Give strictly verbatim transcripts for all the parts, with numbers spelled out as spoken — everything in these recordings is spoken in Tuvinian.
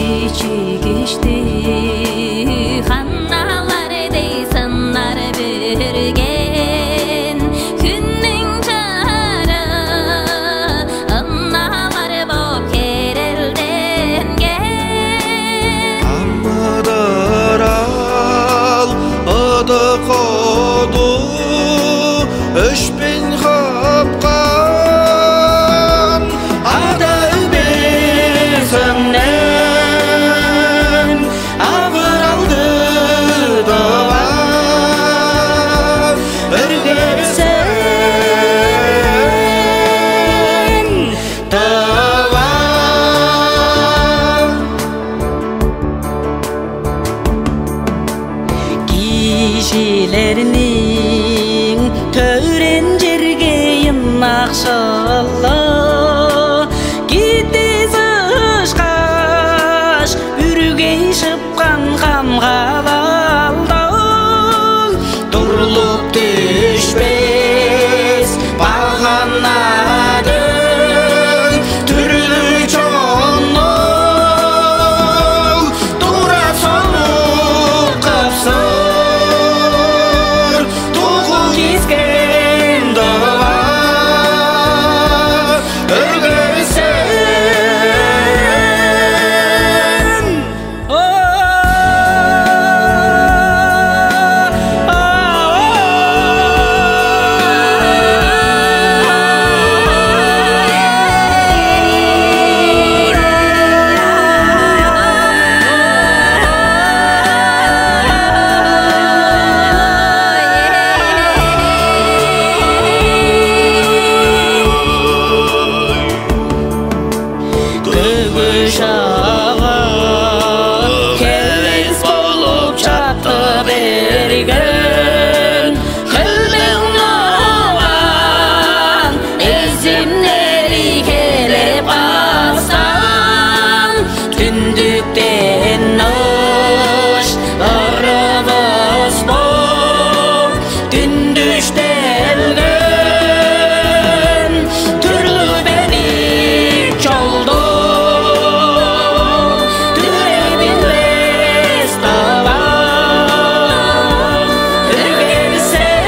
Кичигишти ханналар дей сыннар берген, хүннүң чырыы ынналар боп херелденген. Амыдырал ыдык оду өшпейн хапкан, ада-өгбезинден авыралды тыва, өргерсен тыва. Кижилерниң төрээн черге ынакшылы, киди сышкаш, бүргей шыпкан камгалалдыг, турлуп дүшпес баганнадыг, түрлүг чоннуг тура солуккапсыр, тугу кискен тыва, өргерсен Көбү шагаа хевес болуп чатты берген, хөлбең новаан эзимнери хелеп каапкан, түндүктен нош ырывыс бо дүндүштелген, түрлү бедик чолду, түрей билбес тыва, өргерсен,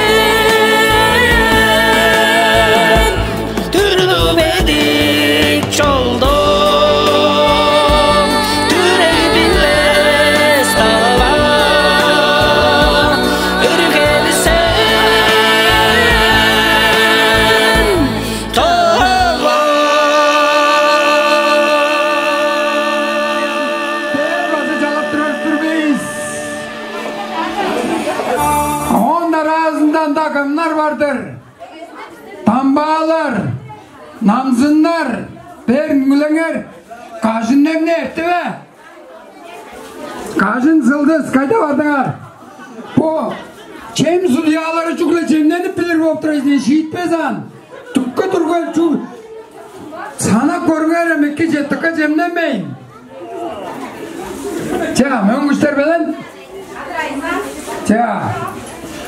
түрлү бедик чолду, түрей билбес тыва, өргерсен тыва. Бээр база чалап турар турбейс. Оон аразында ында кымнар бар-дыр? Дамбаалар, намзыннар, бээр үнгүлеңер, кажын эмне эртти бе? Кажын сылдыс, кайда бардыңар? Бо чем судьялары чүгле чемненип билир болуп турар силер, шиитпес аан. Түкке турган чүг санап көрүңер, эми эки четикке чемненмейн. Чаа, мөңгүштер белен. Чаа.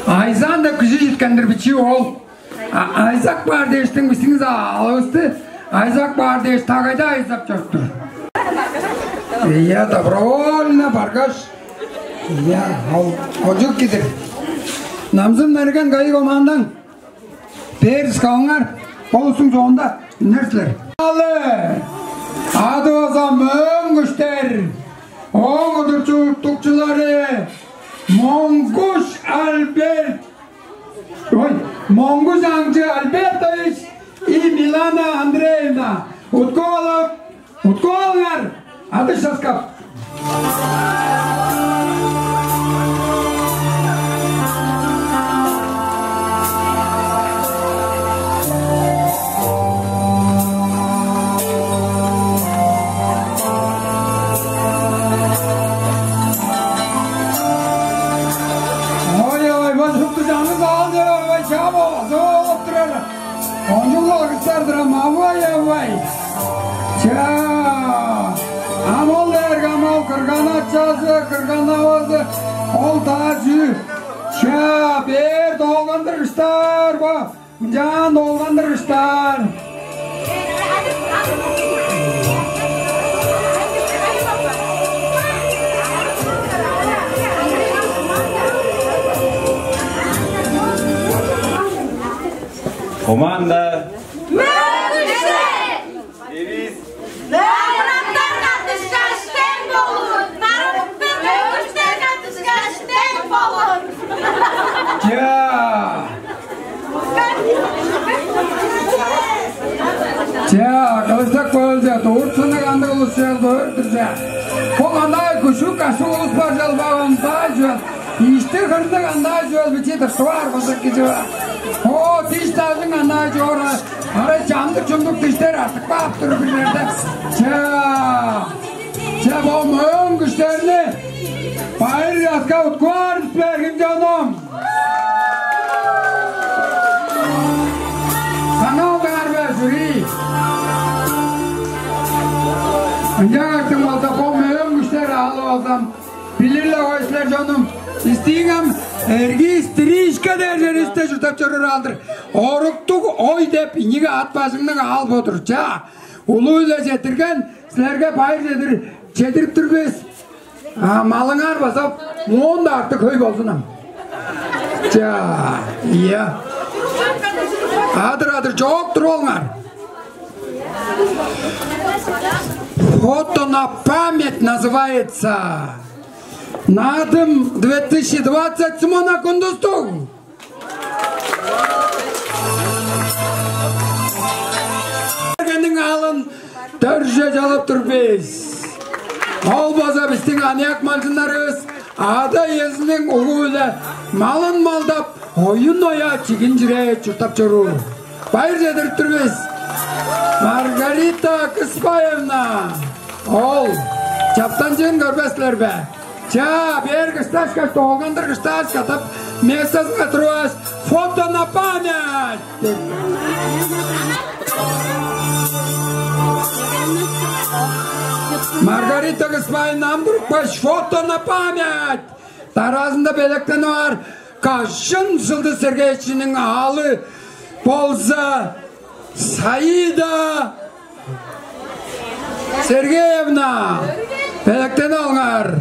Айзаан деп кижи читкендир бичии ол. А, Айзак баар дээштиң бистиң залывысты Айзак баар дээш, тагайда айзап чоруптур. Ийе, добровольно баргаш. Ийе, ол ожук кидир. Намзын мерген кайы командаң? Бээр скалыңар, болустуң соонда үнер силер. Алы, ады база мөңгүштер, ооң удуртукчулары Монгуш Альберт, ой, Монгуш Аңчы Альбертович и Милана Андреевна. Уткуп алып, уткуп алыңар, адыш часкап. Авай, авай. Чаа, ам ол дээрге ам ол кырган-ачазы, кырган-авазы, ол-даа чүү. Чаа, бээр долгандыргыштаар бо. Ынчаан долгандыргыштаар. Команда. Мөңгүштер! Девиз. Нарыптар каттышкаш, тең болур! Нарыптар мөңгүштер каттышкаш, тең болур! Чаа! Чаа, кылыштак көөлче, тууртунуг андыг улус чел көөр-дүр че. Бо кандай күшүк-кашык улус бар чалбаан, бай чүвел. Ишти-хырны кандай чүвел бичии тыртып аар болза кижи бар. О, диш-дажын кандай чоор, ара чамдык-чумдук диштер артып каап тур бирлерде. Чаа, чаа, бо мөөң күштерни байыр часка уткуп аар бис бе, эргим чонум? Саңаа алыңар бе, жюри? Ынчангаш болза, бо мөөң күштер аалы болзам, билир-ле кой силер, чонум. Бистиң ам эрги стрижка дээр черивисте чурттап чоруур аал-дыр. Оруктуг ой деп ийиги ат-бажыңныг аал бо-дур. Чаа, улуу-биле четтирген, силерге байыр чедир-, чедирип тур бис. А, малыңар база моон-даа артык хөй болзун ам. Чаа, ийе. Адыр-адыр чоок туруп алыңар. «Фото на память» называется. Наадым две тысячи двадцать Сымон Акындустуг. Бергениң аалын дөрже чалап тур бис. Ол база бистиң аныяк малчыннарывыс ада-иезиниң угу-биле малын малдап, оюн-оя, чигин чире чурттап чоруур. Байыр чедирип тур бис. Маргарита Кыспаевна, ол чаптанчыын көрбес силер бе? Чаа, бээр кышташкаш, долгандыр кыштааш катап, местазынга туруп алгаш, «Фото на память» деп. Маргарита Кыспаевна, ам турупкаш, «Фото на память». Дараазында белектенип аар Кажын Сылдыс Сергеевичиниң аалы болза, Саида Сергеевна, белектенип алыңар.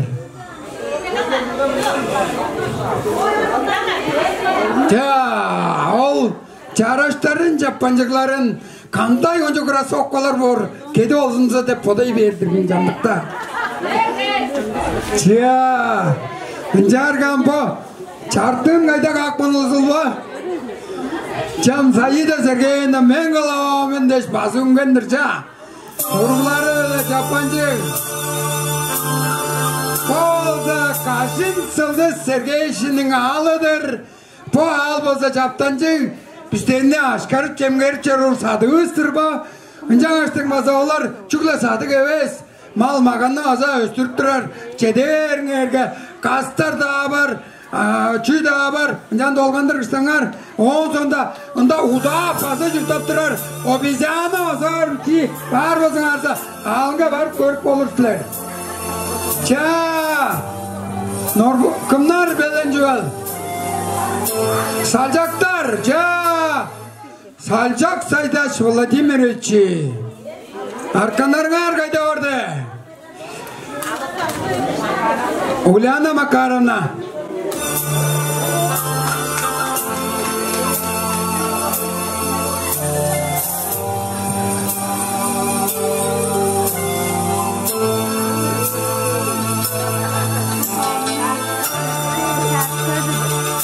Чаа, ол чараштарын, чапканчыгларын, кандай кончуг кроссовкалар боор, кеди олзунза деп бодай бээр-дир мен чамдыкта. Чаа, ынчаарга ам бо чартыын кайда каапкан улузул бо? Чам Саида Сергеевна, мен кылаваан мен дээш, базып үнген-дир, чаа. Уруглары-биле чапканчыг. Бо болза Кажын Сылдыс Сергеевичиниң аалы-дыр. Бо аал болза чаптанчыг, бистерни ашкарып-чемгерип чоруур садыывыс-тыр бо. Ынчангаштың база олар чүгле садыг эвес, мал-маганны база өстүрүп турар. Чеде бээриңерге, кастар-даа бар, а, чүү-даа бар, ынчан долгандыр кыштаңар. Оон соонда ында удаа база чурттап турар обезьяна база бар, чи-, бар болзуңарза, аалынга барып көрүп болур силер. Чаа! Норгу-, кымнар белен чүвел? Салчактар, чаа! Салчак Сайдаш Владимирович. Артканнарыңар кайда барды? Ульяна Макаровна.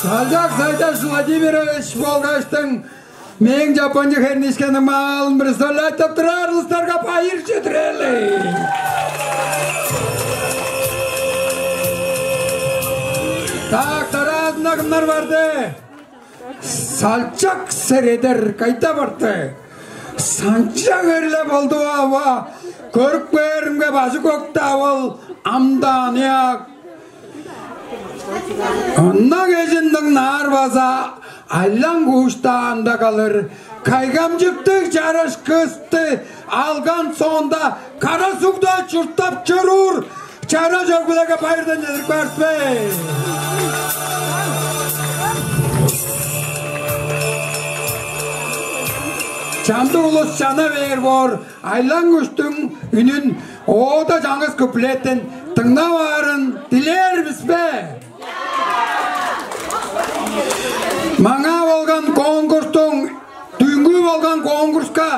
Салчак Сайдаш Владимирович болгаштың, мээң чапканчыг хернишкеним аалын представлять-тап турар улустарга байыр чедирели. Так, дараазында кымнар барды? Салчак Середер кайда барды? Санчак эрле болду ава. Көрүп кээримге, бажы көктү авыл, ам-даа аныяк. Ынак эжиндиң наар база айлаң куушта анда калыр. Кайгамчыктыг чараш кысты алган соонда, кара сугда чурттап чоруур чара чок-билеге байырдан чедирип каар бис бе? Чамдык улус чана бээр боор, айлаң-күштүң үнүн оода чаңгыс куплеттен дыңнап аарын дилээр бис бе? Маңаа болган конкурстуң, дүңгү болган конкурска,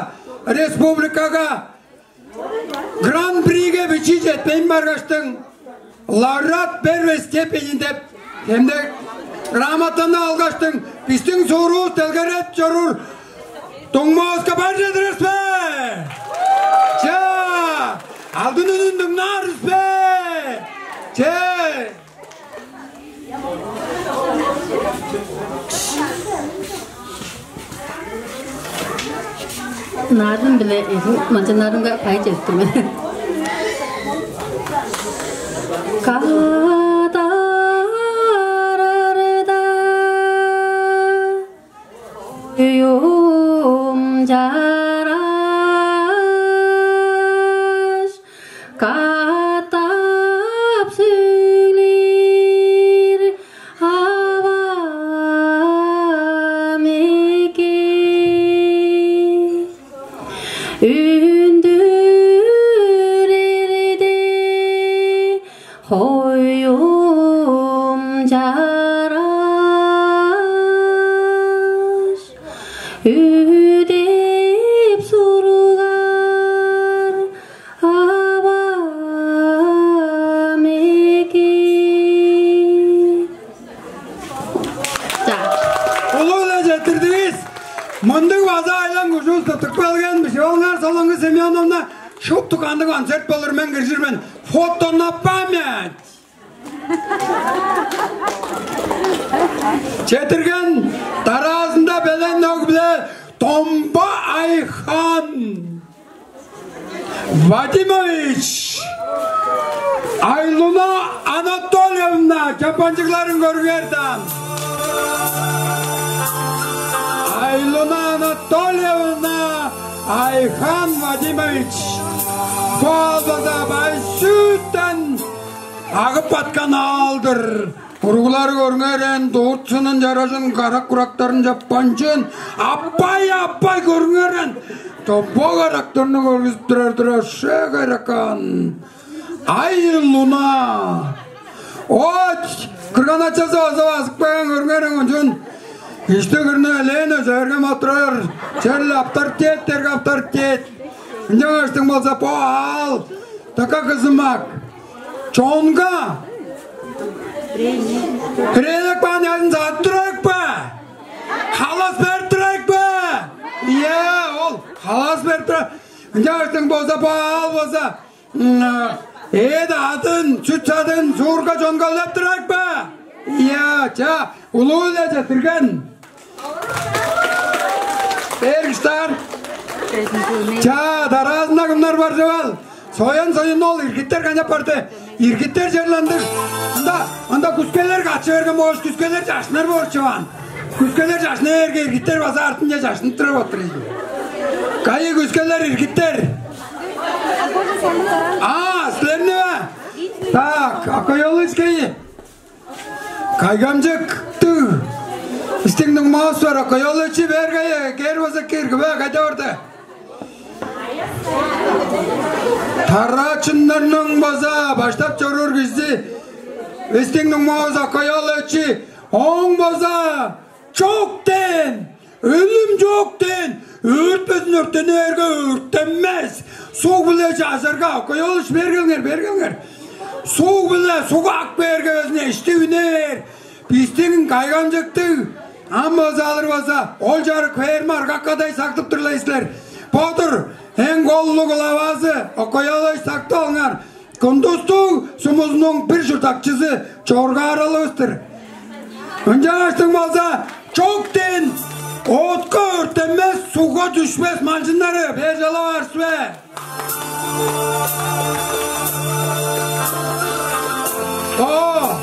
республикага гран-приге бичии четпейн баргаштың, лауреат первой степени деп хемдек грамотаны алгаштың, бистиң суурувус делгереп чоруур дуңмавыска бар чедирер бис бе? Чаа, алдын үнүн дыңнаар бис бе? Че. Наадым-биле эжиң манчаннарынга бай четтим. Кадарарда уюм чараш катап сөглээр авам эки. Үндүрерде хоюм чараш үдеп сургар авам эки. Чаа. Улуу-биле четтирдивис. Мындыг база айлаң-күжүвүс тыптып келген, бижип алыңар, Солонгу Семеновна, шупту кандыг концерт болур, мен киржир мен. Фото на память. Четтирген дараазында белен өг-биле Домба Айхан Вадимович, Айлуна Анатольевна, чапанчыгларын көрүңер даан. Айлуна Анатольевна, Айхан Вадимович, бо албаза байсүттен агып баткан аал-дыр. Уруглар көрүңерен, дууртсунун чаражын, карак-курактарын чаппанчын. Аппай, аппай, көрүңерен. Домба карактарны көргүзүп турар-дыр, ошээ кайракан. Ай, луна! Оч, кырган-ачазы база базып каан, көрүңерен, кончуун. Ишти кырны элээн өжээргем оттурар. Черле авторитет дерге авторитет. Ынчангаштың болза бо аал дыка кызымак. Чонга херээлеп каан язын садып турайык бе? Халас берип турайык бе? Ийе, ол халас берип турар. Ынчангаштың болза бо аал болза, м, эът-аъдын, сүт-садын суурга чонгалдап турайык бе? Ийе, чаа, улуу-биле четтирген. Бээр кыштаар. Чаа, дараазында кымнар бар чүвел? Соян, соян ол иргиттер канчап барды? Иргиттер черле ындыг. Ында, ында күскелер качы берген болгаш, күскелер чашнар боор чываан. Күскелер чашнаар эрге, иргиттер база артынче чашнып турар болуп тур ийин. Кайы күскелер, иргиттер? А, силерни бе? Так, Окоёлович кайы? Кайгамчыктыг. Бистиң дуңмавыс бар, Окоёлович, бээр кайы, кээр болза кирги бе, кайда барды? Тараачыннарның база баштап чоруур кижизи, бистиң дуңмавыс Окоёлович, ооң база чок дээн, өлүм чок дээн, өөртпезин, өрттени бээрге, өрттенмес. Суг-биле чажарга, Окоёлович, бээр келиңер, бээр келиңер. Суг-биле, суг ап бээрге, безин эшти үнер. Бистиң кайгамчыктыг, ам база алыр болза, ол чарык ферма аргакадай сактып турлай силер. Бо-дур, эң колдуг главазы Окоёлович, сактып алыңар. Кундустуг сумузунуң бир чурттакчызы чоргааралывыс-тыр. Ынчангаштың болза, чок дээн, отка өрттенмес, сугга дүшпес малчыннары бээр чалап аар силер бе? О,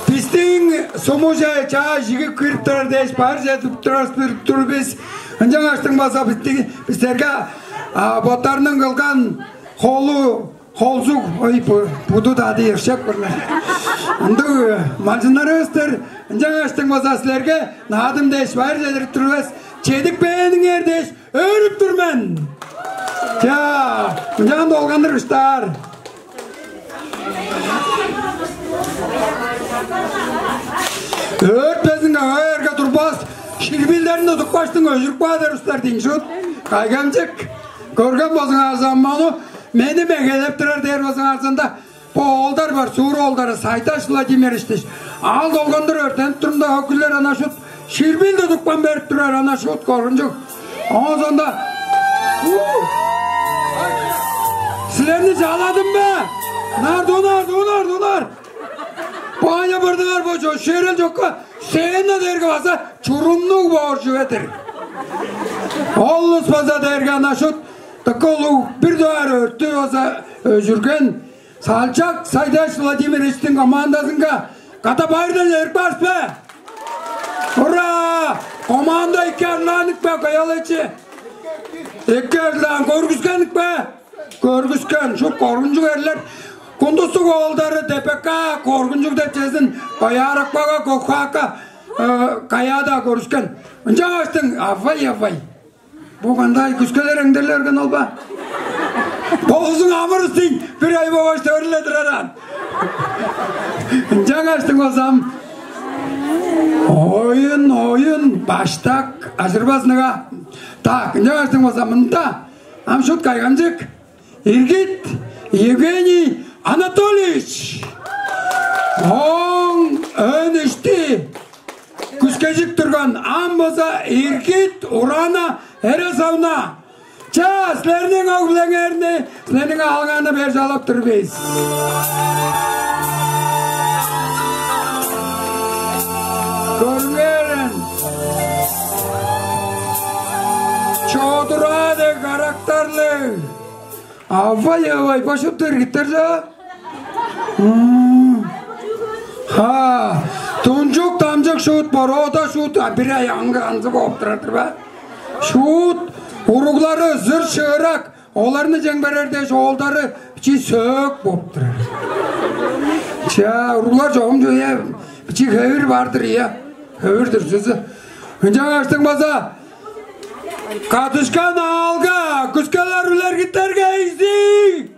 бистиң сумуже чаа чигип кирип турар дээш, бар чедип турар тур бис. Ынчангаштың база бисти-, бистерге, а, боттарының кылган холу, холзуг, ой, бу-, буду дады ыршап көрме. Ындыг, э, малчыннарывыс-тыр. Ынчангаштың база силерге наадым дээш байыр чедирип тур бис. Чедип кээниңер дээш өөрүп тур мен. Чаа, ынчан долгандыр ыштаар. Өөрүп безин кага берге турбас, ширбилдерин удупкаштың өжүрүп каар устар дийин шуут. Кайгамчык. Көрген болзуңарза, мону мени мегелеп турар дээр болзуңарза-даа, бо оолдар бар, суур оолдары, Сайдаш Владимирович дээш. Аал долгандыр өртенип турумда, өкүлдер ана шуут ширбил тудупкан берип турар, ана шуут коргунчуг. Оон соонда, уу! Силерни чаладым бе? Нар, дунар, дунар, дунар. Бо аня бырдыңар бо чо-, шерел чокка сцена дээрге база чурумнуг боор чүве-дир. Ол улус база дээрге ана шуут дыка улуг бир дугаар өрттү база өжүрген Салчак Сайдаш Владимировичтиң командазынга катап байырдан эрип каарыс бе? Ура! Команда эки арлаанныг бе, кыялычы? Эки арлаан, көргүскенниг бе? Көргүскен, шуут коргунчуг эрлер. Кундустуг оолдары Д П К коргунчуг деп чезин, Боярыкпага, Көк-Хаакка, э, каяа-даа көргүскен. Ынчангаштың, авай-авай. Бо кандай күскелер эңдерлерген ол ба? Болзуң амыр устуң, бир ай болгаш төрүле турар аан. Ынчангаштың болзам, оюн, оюн, баштак, ажырбазынга. Так, ынчангаштың болзам, мында ам шуут кайгамчык. Иргит Евгений Анатольевич. Ооң өөн ишти күскежип турган, ам база Иргит Урана Эресовна. Чаа, силерниң өг-бүлеңерни, силерниң аалыңарны бээр чалап тур бис. Көрүңерем. Чодураа дег карактарлыг. Авай-авай, бо шупту иргиттер чаа. М. Ха, тунчук дамчык шуут, бороода шуут, а, бир ай аңгы анзы бооп турар-дыр бе? Шуут уруглары зыр-шыырак, оларны чемгерер дээш, оолдары бичии сөөк бооп турар. Чаа, уруглар чогум чүве, бичии хевир бар-дыр, ийе. Хевир-дир чүзү. Ынчангаштың база кадышкан аалга, күскелер-биле иргиттерге изиг!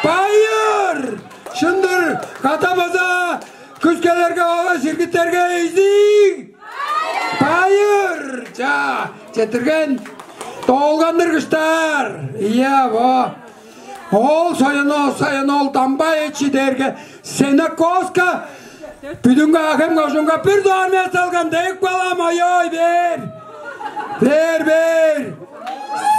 Байыр! Шын-дыр, када база күскелерге, база иргиттерге изиг! Байыр! Чаа, четтирген долгандыр кыштаар. Ийе, бо. Ол Соян-оол, Соян-оол Дамбаевич дээрге Сенокоска Бүдүнге Ак-Хем кожуунга бир дугаар место алган деп каалам, ой-ой, бээр! Бээр, бээр!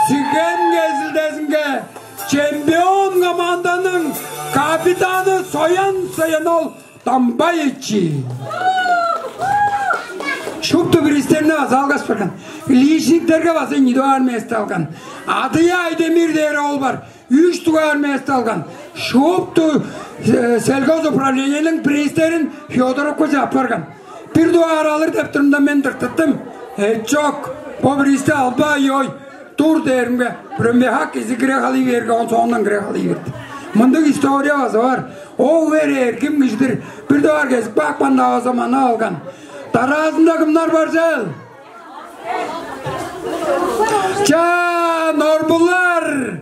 Сиген кезилдезинге чемпион команданың капитаны Соян, Соян-оол Дамбаевич. Шупту приизтерни база алгаш барган. Личниктерге база ийи дугаар место алган. Адыя Айдемир дээр оол бар. Үш дугаар место алган. Шупту, э, сельхозуправлениениң приизтерин Федоровка чаап барган. Бир дугаар алыр деп турумда, мен тыртыттым. Э, чок, бо приизти албай, ой, тур дээримге, Премьер-хак кижи кире халый бээрге, оон соондан кире халый берди. Мындыг история база бар. Ол бээр эргим кижи-дир. Бир дугаар кезип каапкан-даа болза, манап алган. Дараазында кымнар бар чүвел? Чаа, Норбулар!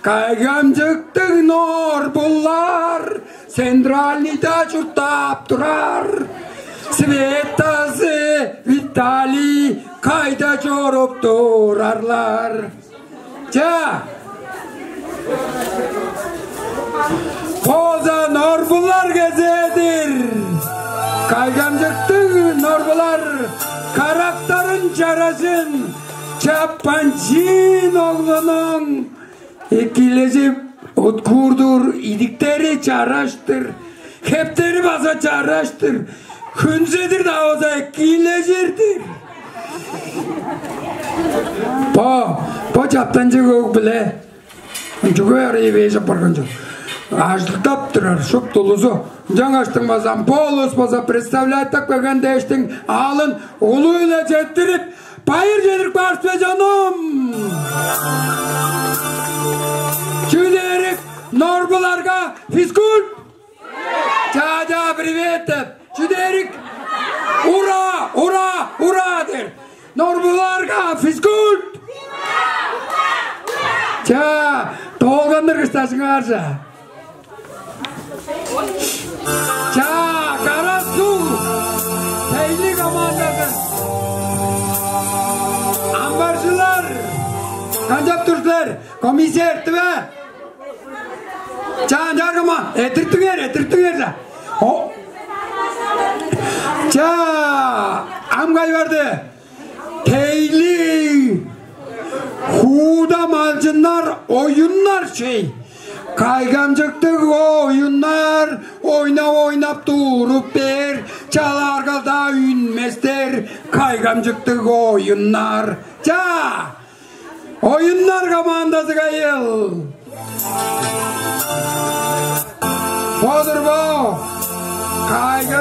Кайгамчыктыг Норбулар! Центральныйда чурттап турар. Светазы, Виталий кайда чоруп турарлар? Чаа! Бо-даа Норбулар кезээ-дир. Кайгамчыктыг Норбулар, карактарын чаражын, чаппанчыын оглунуң экийлежип уткуурдуур идиктери чараш-тыр, хептери база чараш-тыр, хүнзедир-даа болза экийлежир-дир. Бо, бо чаптанчыг өг-бүле чүге арай эвээш апарган чүвел? Ажылдап турар шупту улузу. Ынчангаштың база бо улус база представлять-тап келген дээштиң аалын улуу-биле четтирип, Байыр чедирип каар бис бе, чонум? Чүдерик норбуларга физкульт. Чаа, чаа, привет деп. Чүдерик. Ура, ура, ура дер. Норбуларга физкульт. Чаа, долгандыр кыстажыңар чаа. Чаа, Кара-Суг, Тейли командазы. Амбаржылар, канчап тур силер? Комиссия эртти бе? Чаа, ынчаарга ма, эрттириптиңер, эрттириптиңер, чаа. О. Чаа, ам кайы барды? Тейли хууда малчыннар оюннар чей. Кайгамчыктыг оюннар, ойнап-ойнап туруп бээр, чалааргалда үнместер, кайгамчыктыг оюннар. Чаа! Оюннар командазы кайыл? Бо-дур бо. Кайгы.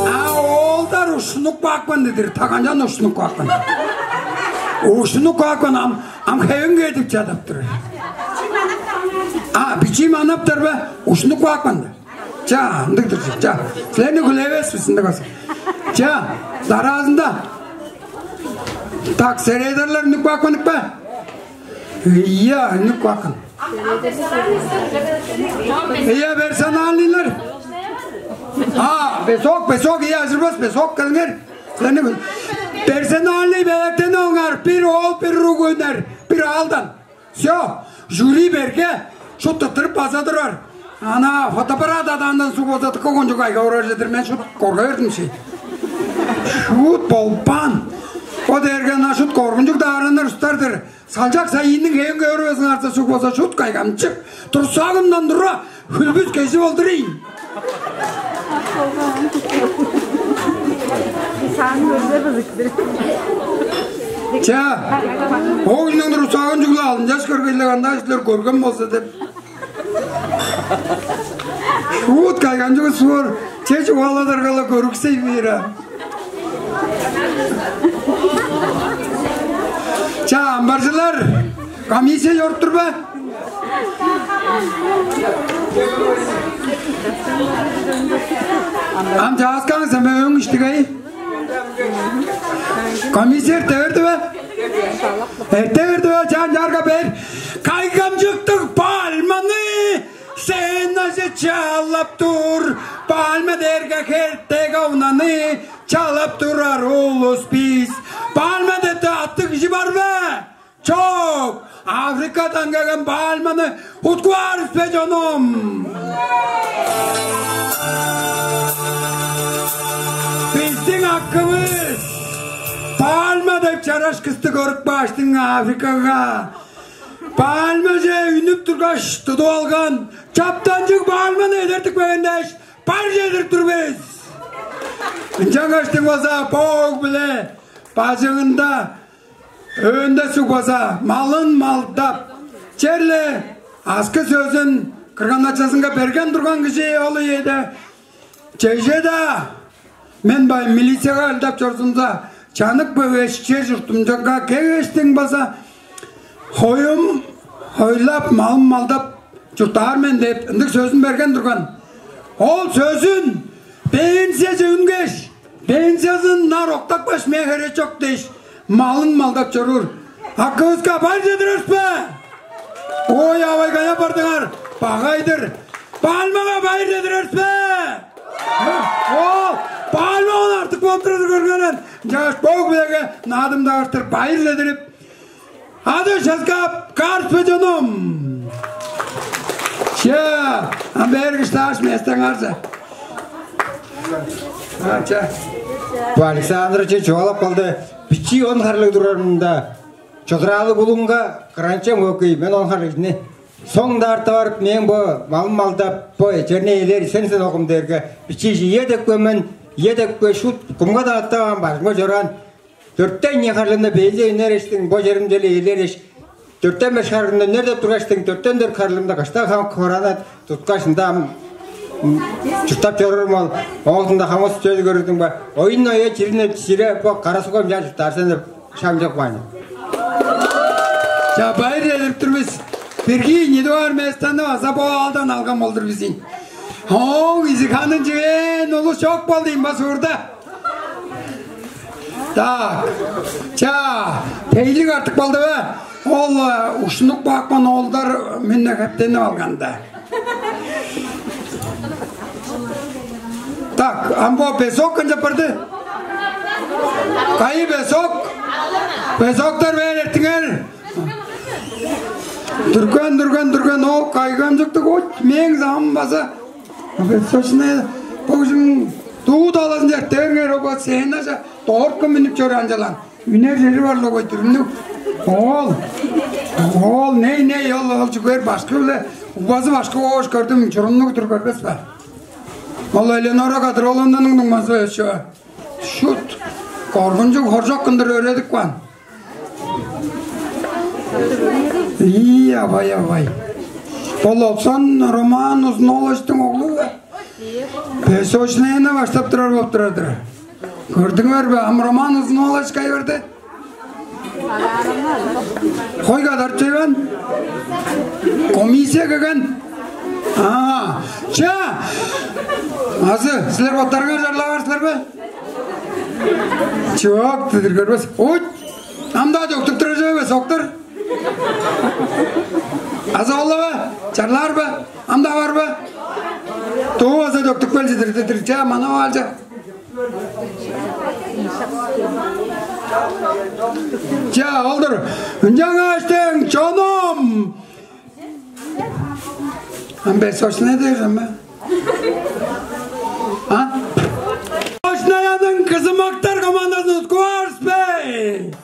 А оолдар ушнук бакпын дедир, таганчан ушнук бакпын. Ушнук бакпын, ам, ам хевин кедип чадап тур. А, бичии манаптар бе? Ушнук бакпын. Чаа, ындыг-дыр, чаа. Силерни хүлээвес бис, ындыг болза. Чаа, дараазында. Так, середерлер үнүп каапкан бе? Ийе, үнүп каапкан. Ийе, персональныйлар. А, песок, песок, ийе, ажырбас, песок, келиңер. Силерни хүл-, персональный белектени оңар, бир оол, бир уруг үнер, бир аалдан. Всё, жюри берге, шуут тырттырып база турар. Ана фотоаппарат адаандан суг база дыка кончуг кайгап орар-дыр, мен шуут корга бердим ши. Шуут болбаан. О дээрге ана шуут коргунчуг даараныр устар-дыр. Салчак сайыынның хевин көөрүвезиң арза суг база шуут кайгамчык. Турсагымдан тура, хүлбүс кежип олдурайын. Сааны көрзе бызыктыр. Чаа, ол үжүнүң турсагын чүгле алынчаш көргейле, кандаа силер көрген болза деп. Шуут кайган чүгү суор, че чугааладаргала көрүксей бээр. Чаа, амбаржылар, комиссия чоруп тур бе? Ам чааскаан сен бе, өң иштигей? Комиссия эрте берди бе? Эрте берди бе? Чаан чаарга бер. Кайгамчыктыг пальманы сценаже чалап тур. Пальма дээрге хертек овнаны чалап турар улус бис. Пальма деп аттыг кижи бар бе? Чок! Африкадан келген пальманы уткуп аар бис бе, чонум? Бистиң акывыс пальма деп чараш кысты көрүп кааштың Африкага. Пальмаже үнүп тургаш, тудуп алган чаптанчыг пальманы эдертип келген дээш, бар чедирип тур бис. Ынчангаштың болза, боок-биле бажыңында өөнде суг база малын малдап, черле аскы сөзүн кырган-ачазынга берген турган кижи ол үеде. Чеже-даа мен бай милицияга алдап чорзумза, чанып көгеш, чер чуртумчуга кегештиң база хоюм хойлап, малым малдап чурттаар мен деп ындыг сөзүн берген турган. Ол сөзүн пенсияже үнгеш, пенсиязын нар октапкаш, мен херечок дээш, малын малдап чоруур акывыска байыр чедирерис бе? Ой, авай, кая бардыңар? Багай-дыр. Пальмага байыр чедирерис бе? О, пальмадан артык болуп турар көргенен. Чааш боок-билеге наадымдавартыр байыр чедирип, ады шаскап, карс бе, чонум? Че, ам бээр кыштааш местеңарже. А, че. Бо Александр че чугаалап калды. Бичии он харлыг турарымда, чодураалыг булуңга кыранчам көкей, мен он харлыг кижини. Соңда арта барып, мен бо малым малдап, бо черни ээлээр сен сен огум дээрге, бичии ие деп көммен, ие деп кө шут кумга-даа аттаваан бажыңга чораан. Дөртен ийи харлыында бензин үнер эштиң, бо черимче-ле ээлээр эш. Дөртен беш харлыында үнер деп тургаштың, дөртен дөрт харлыында кыштаг хам корона туткаш, ында ам чурттап чорурум ол. Оозунда хамыс чөз көрдүң бе? Оюн оя чиринеп чире бо карасугам жа чурттаарсан деп шам жок баан. Ча, байыр эдип тур бис. Бирги нидуар местаны база бо аалдан алган болдур бизин. Оң изиханын чүвээн улус чок болду ийин ба суурда. Так. Ча, тейлик артык болду бе? Ол ушнук бакман оолдар мүнне хептенип алганда. Так, амбо песок канчап барды? Кайы песок? Песоктар бээр эртиңер. Дүрген, дүрген, дүрген, о, кайгамчыктыг, о, мээң замым база. Песочная, бо кижиң дуу талазын чертээрңер, оба сценаже дорткун миннип чор анчалаан. Үнер чери бар-ла кой дүрүмнүг. Ол, ол, ней, ней, ол, ол чүгээр башкы-биле, убазы башкы оош көрдүм, чурумнуг тур көрбес бе? Ол Элеонора Кадыр-ооловнаның дуңмазы өчө. Шут, коргунчуг хоржок кындыр өредип каан. Ии, авай, авай. Ол Олсон Роман Узун-ооловичтиң оглу бе? Песочныйны баштап турар болуп турар-дыр. Көрдүңер бе? Ам Роман Узун-оолович кай берди? Хой кадарып чыган? Комиссия келген? А, ча! Азы, силер боттарыңар чарлавар силер бе? Чок, дидир көрбес. Ой, ам-даа дөктүп турар чүве бе, соктар? Азы ол-ла бе? Чарлаар бе? Ам-даа бар бе? Туу база дөктүп кел чыдыр, дидир. Ча, манап аалча. Ча, ол-дур. Ынчангаш дең, чонум. Ам бе сочна дээр ама. А? Сочнаяның кызымактар командазын уткуп алыр бис бе?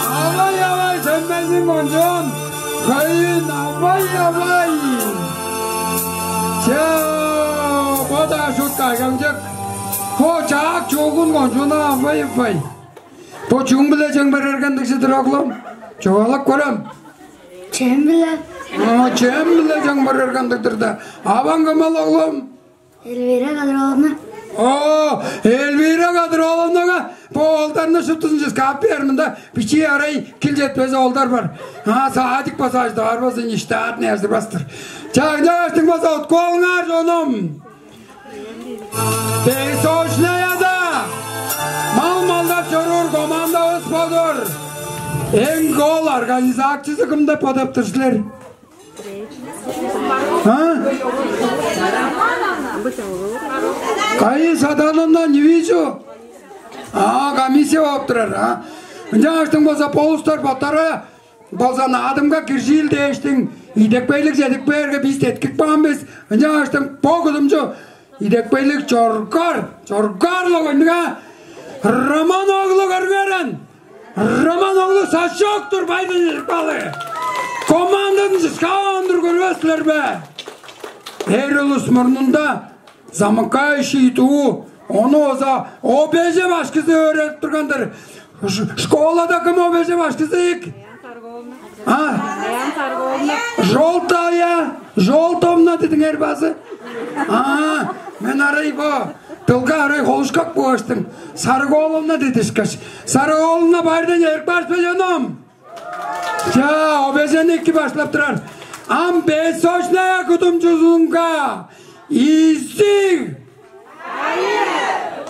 Авай, авай, сөнмезин кончуун, хөйүн, авай, авай. Чаа, бо-даа шут кайгамчык. Бо чаак чуугун кончууна, авай, авай. Бо чүң-биле чемгерерген дигзи-дир, оглум? Чугаалап көрем. Чем-биле. О, чем-биле чемгерерген диг-дир да. Аваң кым ол, оглум? Эльвира Кадыр-ооловна. О, Эльвира Кадыр-ооловнага бо оолдарны шуптузун чыскаап бээр, мында бичии арай кил четпес оолдар бар. А, садик база ажыдаар болза, ништаат не ажыдырбас-тыр. Чаа, ынчангаштың база уткуп алыңар, чонум. Песочнаяда мал-малдап чоруур командавыс бо-дур. Эң гол организакчызы кым деп бодап тур силер? А? Кайы саданындан не вижу? А, комиссия болуп турар, а? Ынчангаштың болза, болустар боттары болза, наадымга киржиил дээштиң, идепкейлиг чедип кээрге, бис деткип каан бис. Ынчангаштың бо кудумчу идепкейлиг чоргар, чоргар-ла койнуга. Роман оглу көрүңерен. Роман оглу сачок-тур, байдын балы. Команданы чыскаан-дыр, көрбес силер бе? Эр улус мурнунда замыкающий дуу, ону база ОБЖ башкызы өөредип турган-дыр. Ш-, школада кым ОБЖ башкызы ийик? А? Желтая, Желтовна дидиңер бе азы? А, мен арай бо дылга арай холушкак бооштум. Сарыг-ооловна дидишкеш. Сарыг-ооловна, байырдан чедирип каар бис бе, чонум? Чаа, ОБЖ-ни эки баштап турар. Ам Песочная кудумчузунга изиг.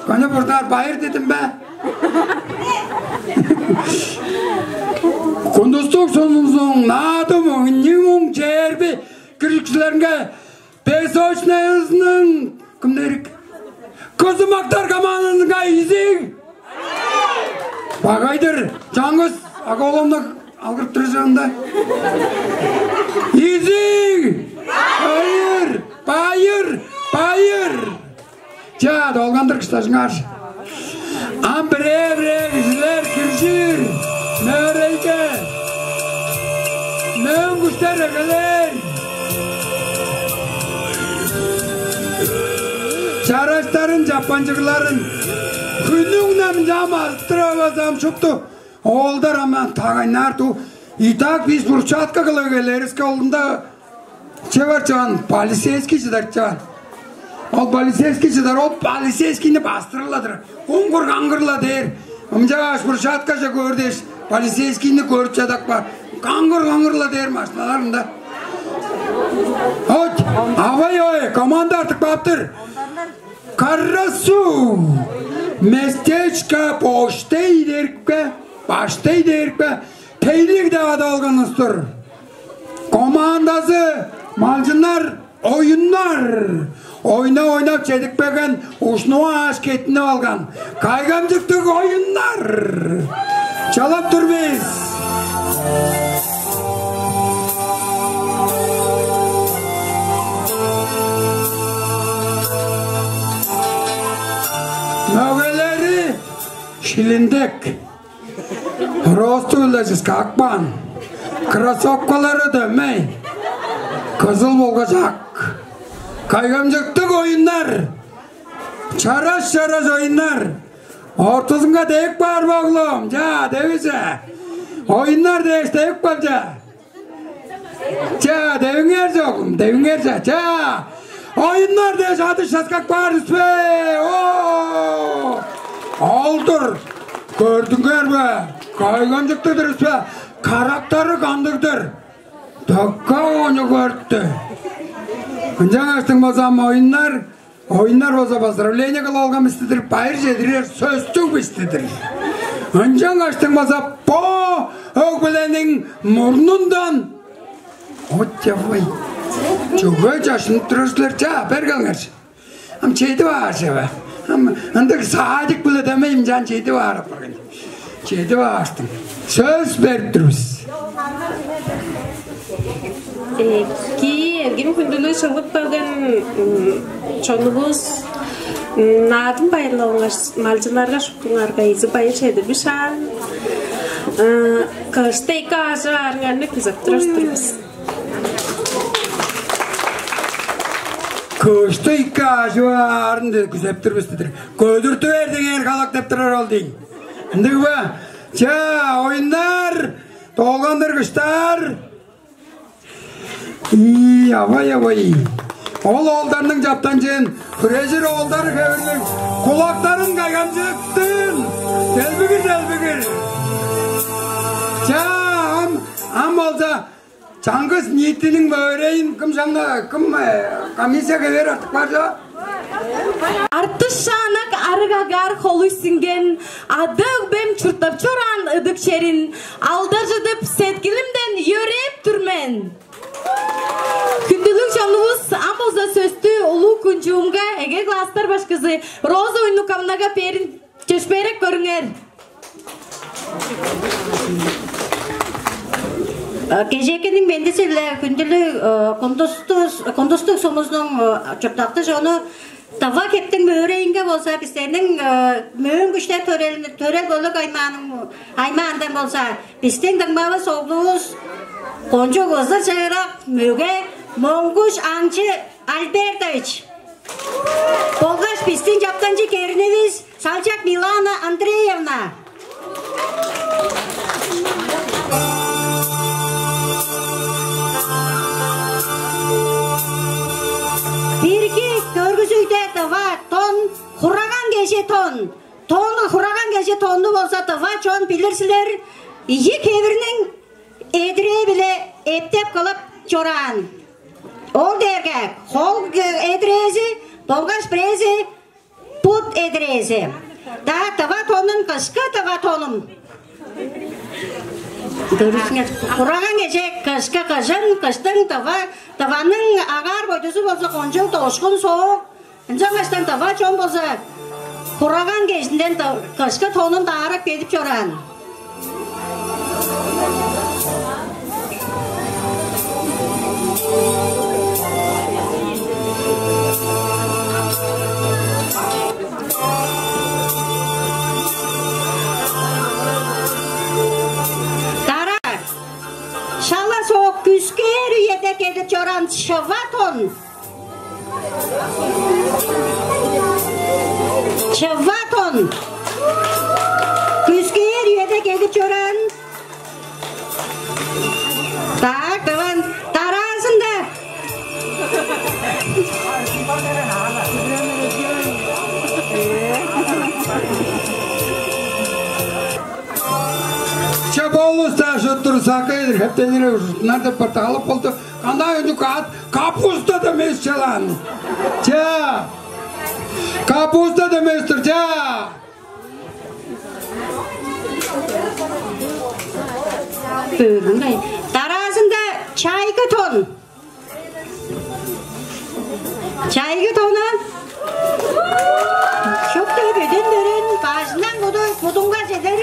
Кана бурдаар байыр дидим бе? Кундустуг сунузуң, наадым, ним уң черби киржикчилеринге Песочнаязының кымнерик? Кызымактар командазынга изиг. Багайдыр, чаңгыс Аголовну алгырып турар чагында. Изиг! Байыр! Байыр! Байыр! Чаа, долгандыр кыштажыңар. Ам бирээ-бирээ кижилер киржир. Мөөрейге. Мөөң күштер эгелээр. Чараштарын, чапканчыгларын хүннүң намчаам азыттырывазам шупту. Оолдар ам тагайнаар ту. Итак, бис брусчатка кылып эгелээривиске, олунда че бар чаан, полицейский чыдар чаан. Ол полицейский чыдар, ол полицейскийни бастырыла-дыр. Куңгур-каңгыр-ла дээр. Ынчангаш брусчаткаже көөр дээш, полицейскийни көрүп чадап каар. Каңгыр-каңгыр-ла дээр машиналарында. От, авай-ой, команда артып кааптыр. Карасу, местечко Баштай дээрге, Баштай дээрге, тейлиг деп адап алган улус-тур. Командазы малчыннар, Оюннар. Ойнап-ойнап чедип келген, ушнуга ааш кеттинип алган. Кайгамчыктыг Оюннар. Чалап тур бис. Мөгелери шилиндек. Росту-биле чыскак баан. Кроссовкалары дөмей. Кызыл болгаш ак. Кайгамчыктыг Оюннар. Чараш-чараш Оюннар. Ортузунга девип каар бе, оглум? Чаа, девиже. Оюннар дээш девип кал, чаа. Чаа, девиңер, оглум, девиңер, чаа, чаа. Оюннар дээш адыш часкап каар бис бе? О! Ол-дур. Көрдүңер бе? Кайгамчыктыг-дыр бис бе? Карактары кандыг-дыр? Дыка ону көрүптү. Ынчангаштың болза ам Оюннар, Оюннар болза поздравление кылып алган бис-тир, байыр чедирер сөстүг бис-тир. Ынчангаштың болза бо өг-бүлениң мурнундан, отчавай, чүге чажынып турар силер? Чаа, бер келиңерчи. Ам чедип аар чүве. Ам ындыг садик-биле дөмей ынчан чедип аар апарган. Чедип ааштың. Сөс берип тур бис. Эки, эргим хүндүлүг чыглып келген, м, чонувус, м, Наадым байырлалынга, малчыннарга шуптуңарга изиг байыр чедирбишаан. Ы, кышты эки аажы аарыңарны күзеп турар-дыр бис. Кышты эки аажы аарын деп күзеп тур бис-тир. Көдүртү бер деңер халак деп турар ол дийин. Ындыг бе? Чаа, Оюннар, долгандыр кыштаар. Ий, авай-авай. Ол оолдарның чаптанчыын хүрежир оолдар хевирлиг, кулактарын кайгамчыктын. Делбигир, делбигир. Чаа, ам, ам болза чаңгыс ниитиниң мөөрейин кым шаңна, кым, э, комиссия кевээр артып бар чоп? Артыш шаанак арыг агаар холуй сиңген, ада-өгбем чурттап чораан ыдык черин алдаржыдып, сеткилимден йөрээп тур мен. Хүндүлүг чонувус, ам болза сөстү улуг кунчуумга, эге класстар башкызы Роза Уйнуковнага берин. Чөпшээреп көрүңер. Э, кежээкиниң мендизи-биле, хүндүлүг, э, Кундустуг, Кундустуг сумузунуң, э, чурттакчы чону, Тыва хептиң мөөрейинге болза, бистерниң, э, Мөөн күштер төрел, төрел бөлүк аймааның, аймаандан болза, бистиң дуңмавыс, оглувус, кончуг ызыр-чыырак мөге Монгуш Аңчы Альбертович. Болгаш бистиң чаптанчыг келинивис Салчак Милана Андреевна. Бирги көргүзүгде тыва тон, хураган кежи тон. Тон, хураган кежи тонну болза тыва чон билир силер, ийи хевирниң эдирээ-биле эптеп кылып чораан. Ол дээрге хол эдирээзи болгаш бирээзи бут эдирээзи. Даа тыва тонун, кышкы тыва тонун. Дөрүсүңер, хураган кежи кышкы кыжын, кыштың тыва, тываның агаар-бойдузу болза кончуг дошкун, соок. Ынчангаштан тыва чон болза хураган кежинден ды-, кышкы тонун даарап кедип чораан. Дара шала соок күскээр үеде кедип чораан шыва тон. Чыва тон. Күскээр үеде кедип чораан. Че, болус-даа шуттур, сакый-дыр, хептенир ужурлар деп бартаалап болду. Кандай өнүк аът, капуста демес чалаан. Че, капуста демес-тир, че. Бөгүн бай. Дараазында чайгы тон. Чайгы тона. Шупту бөден-бөрен бажындан куду будунга чедер.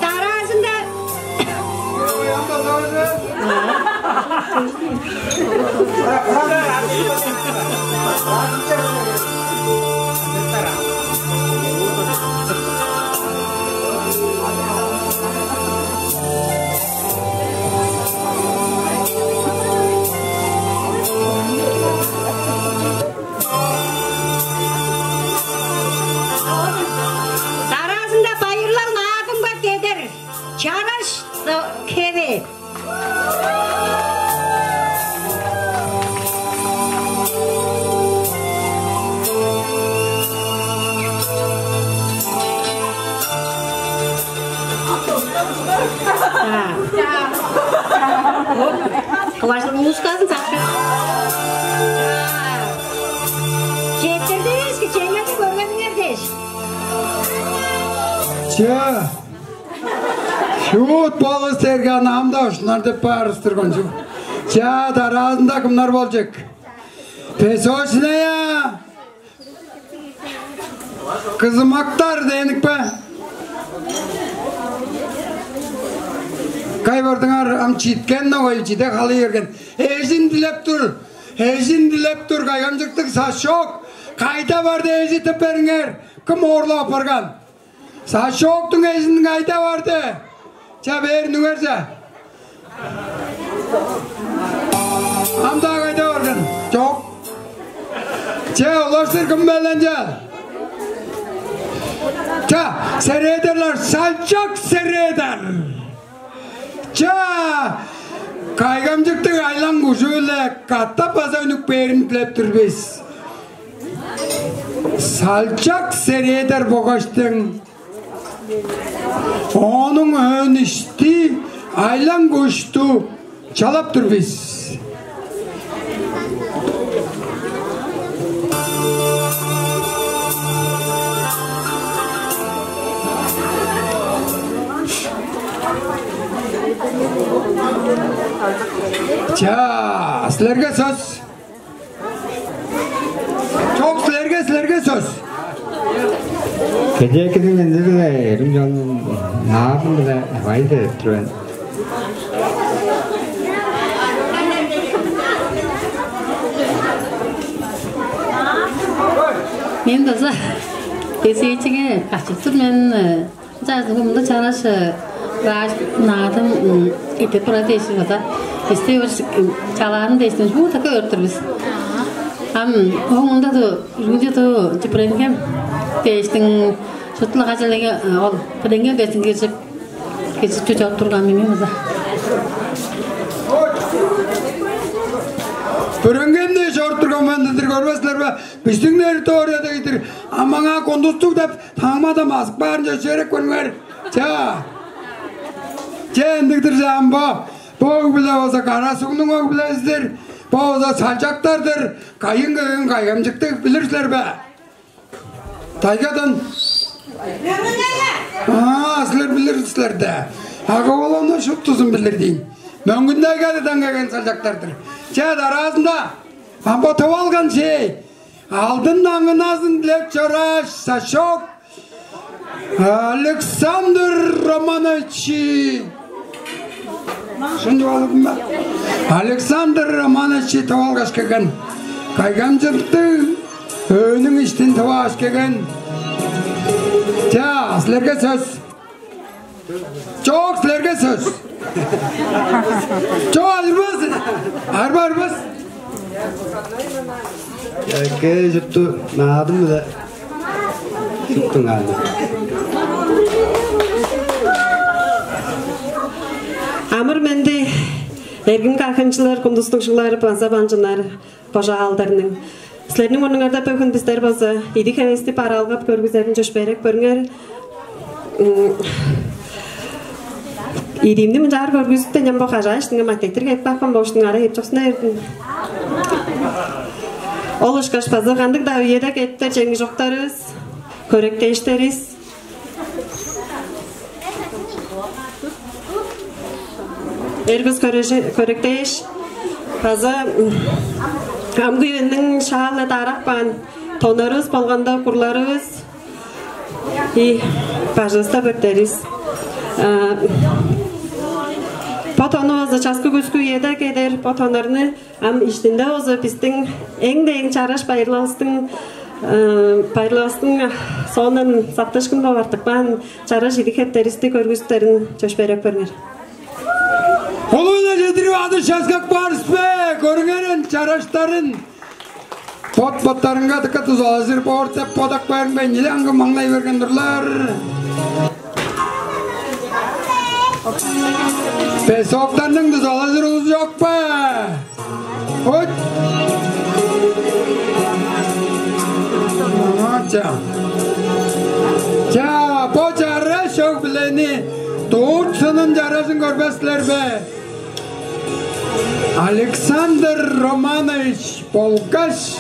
Дараазында Дараазында байырлал наадымга кедер. Чараш хеви. Кылажыл музыказын саккан. Четтирдивис, кичээнгейни көргениңер дээш. Че, шуут болус дээрге ам-даа ушунар деп баарыстыр кончуг. Че, дараазында кымнар болчук? Песочная, кызымактар дээник бе? Кай бардыңар, ам читкен-не, ой, чиде халый берген. Эжин дилеп тур, эжин дилеп тур, кайгамчыктыг Сашок. Кайда барды, эжи тып бериңер. Кым оорлап апарган? Сашоктуң эжин кайда барды? Че, бээр нүгер че. Ам-даа кайда барган? Чок. Че, улаштыр кым белен че? Че, середерлер, салчак середер. Че, кайгамчыктыг айлаң кужу-биле катап база үнүп кээрин дилеп тур бис. Салчак середер богаштың, ооң өөн ишти айлаң кушту чалап тур бис. Чаа, силерге сөс. Чок, силерге, силерге сөс. Кедээкиниң ындыг-ла эрим чонун наадым-биле бай деп тур мен. Мен база эсээчиге качып тур мен. Чажынга мында чараш рааш наадым эдип турар дээш база бисте бир чалаарын дээштен шуу така өөрүп тур бис. Ам оон мында ду үргүнче ду чипиренген дээштиң шуптула кажалеге ол пиренген дээштиң киржип киржип чоп турган мени база. Пиренген дээш чоруп турган мен дедир көрбеслер бе? Бистиң территорияда идир амаңаа кундустуг деп таңмада мазып баарынче чөрек көрүңер. Чаа. Че, ындыг-дыр чаам бо. Бо өг-бүле болза Кара-Сугнуң өг-бүлези-дир. Бо болза салчактар-дыр. Кайын кыгын кайгамчыктыг билир силер бе? Тайгадан. Аа, силер билир силер де. Ага-ооловна шуптузун билир дейн. Мөңгүн-Тайгадан келген салчактар-дыр. Че, дараазында ам бо тып алган чей. Алдын аңыназын дилеп чорааш, Сашок Александр Романович. Шын чугаалыгын ба? Александр Романович тып алгаш келген. Кайгамчыктыг өөнүң иштин тып алгаш келген. Чаа, силерге сөс. Чок, силерге сөс. Чок, ажырбас. Арба арбас. Эке чуртту наадым-биле шуптуңарны. Амыр-менди, эргим каахынчылар, кундустугжулар, база банчыннар. кожаалдарның. Силерниң мурнуңарда бөгүн бистер болза идик-хевести бараалгап көргүзерин чөпшээреп көрүңер. М, идиимни мынчаар көргүзүптен, ам бо кажаа иштинге маттайтыр кээп каапкан болуштуң, арай эпчоксуна бердим. Ол ышкаш база кандыг-даа үеде кээптер чемниг чоктарывыс, хөректээштеривис. Эргис көрежи-, хөректээш база, м, амгы үениң шаалы даарап каан тоннарывыс болганда, курларывыс, и бажывыста бөрттеривис. А, бо тону база часкы-күскү үеде кедер, бо тоннарны ам иштинде болза бистиң эң-дээң чараш байырлалывыстың, э, байырлалывыстың соондан сактыышкын бооп артып каан чараш идик-хептеривисти көргүзүптерин чөпшээреп көрүңер. Холуна чедирип адыш часкап баарыс бе? Көрүңерен чараштарын. Бот-боттарынга дыка дузалажыр боор деп бодап каарымга, ийиле аңгы маңнай берген турлар. Бесоктарның дузалажыр улузу чок бе? От. Ача. Ча, бо чараш өг-бүлени дурт сынын чаражын көрбес силер бе? Александр Романович болгаш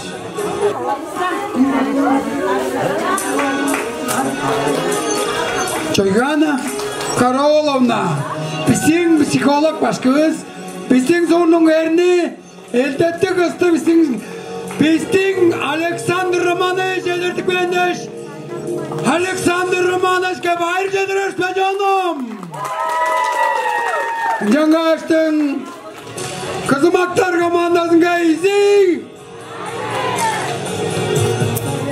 Чойгана Караоловна, бистиң психолог башкывыс, бистиң суурнуң эрни, элдеттиг кысты бистиң, бистиң Александр Романович эдертип келген дээш, Александр Романовичке байыр чедирер бе, чонум? Ынчангаш-тың Кызымактар командазынга изиг!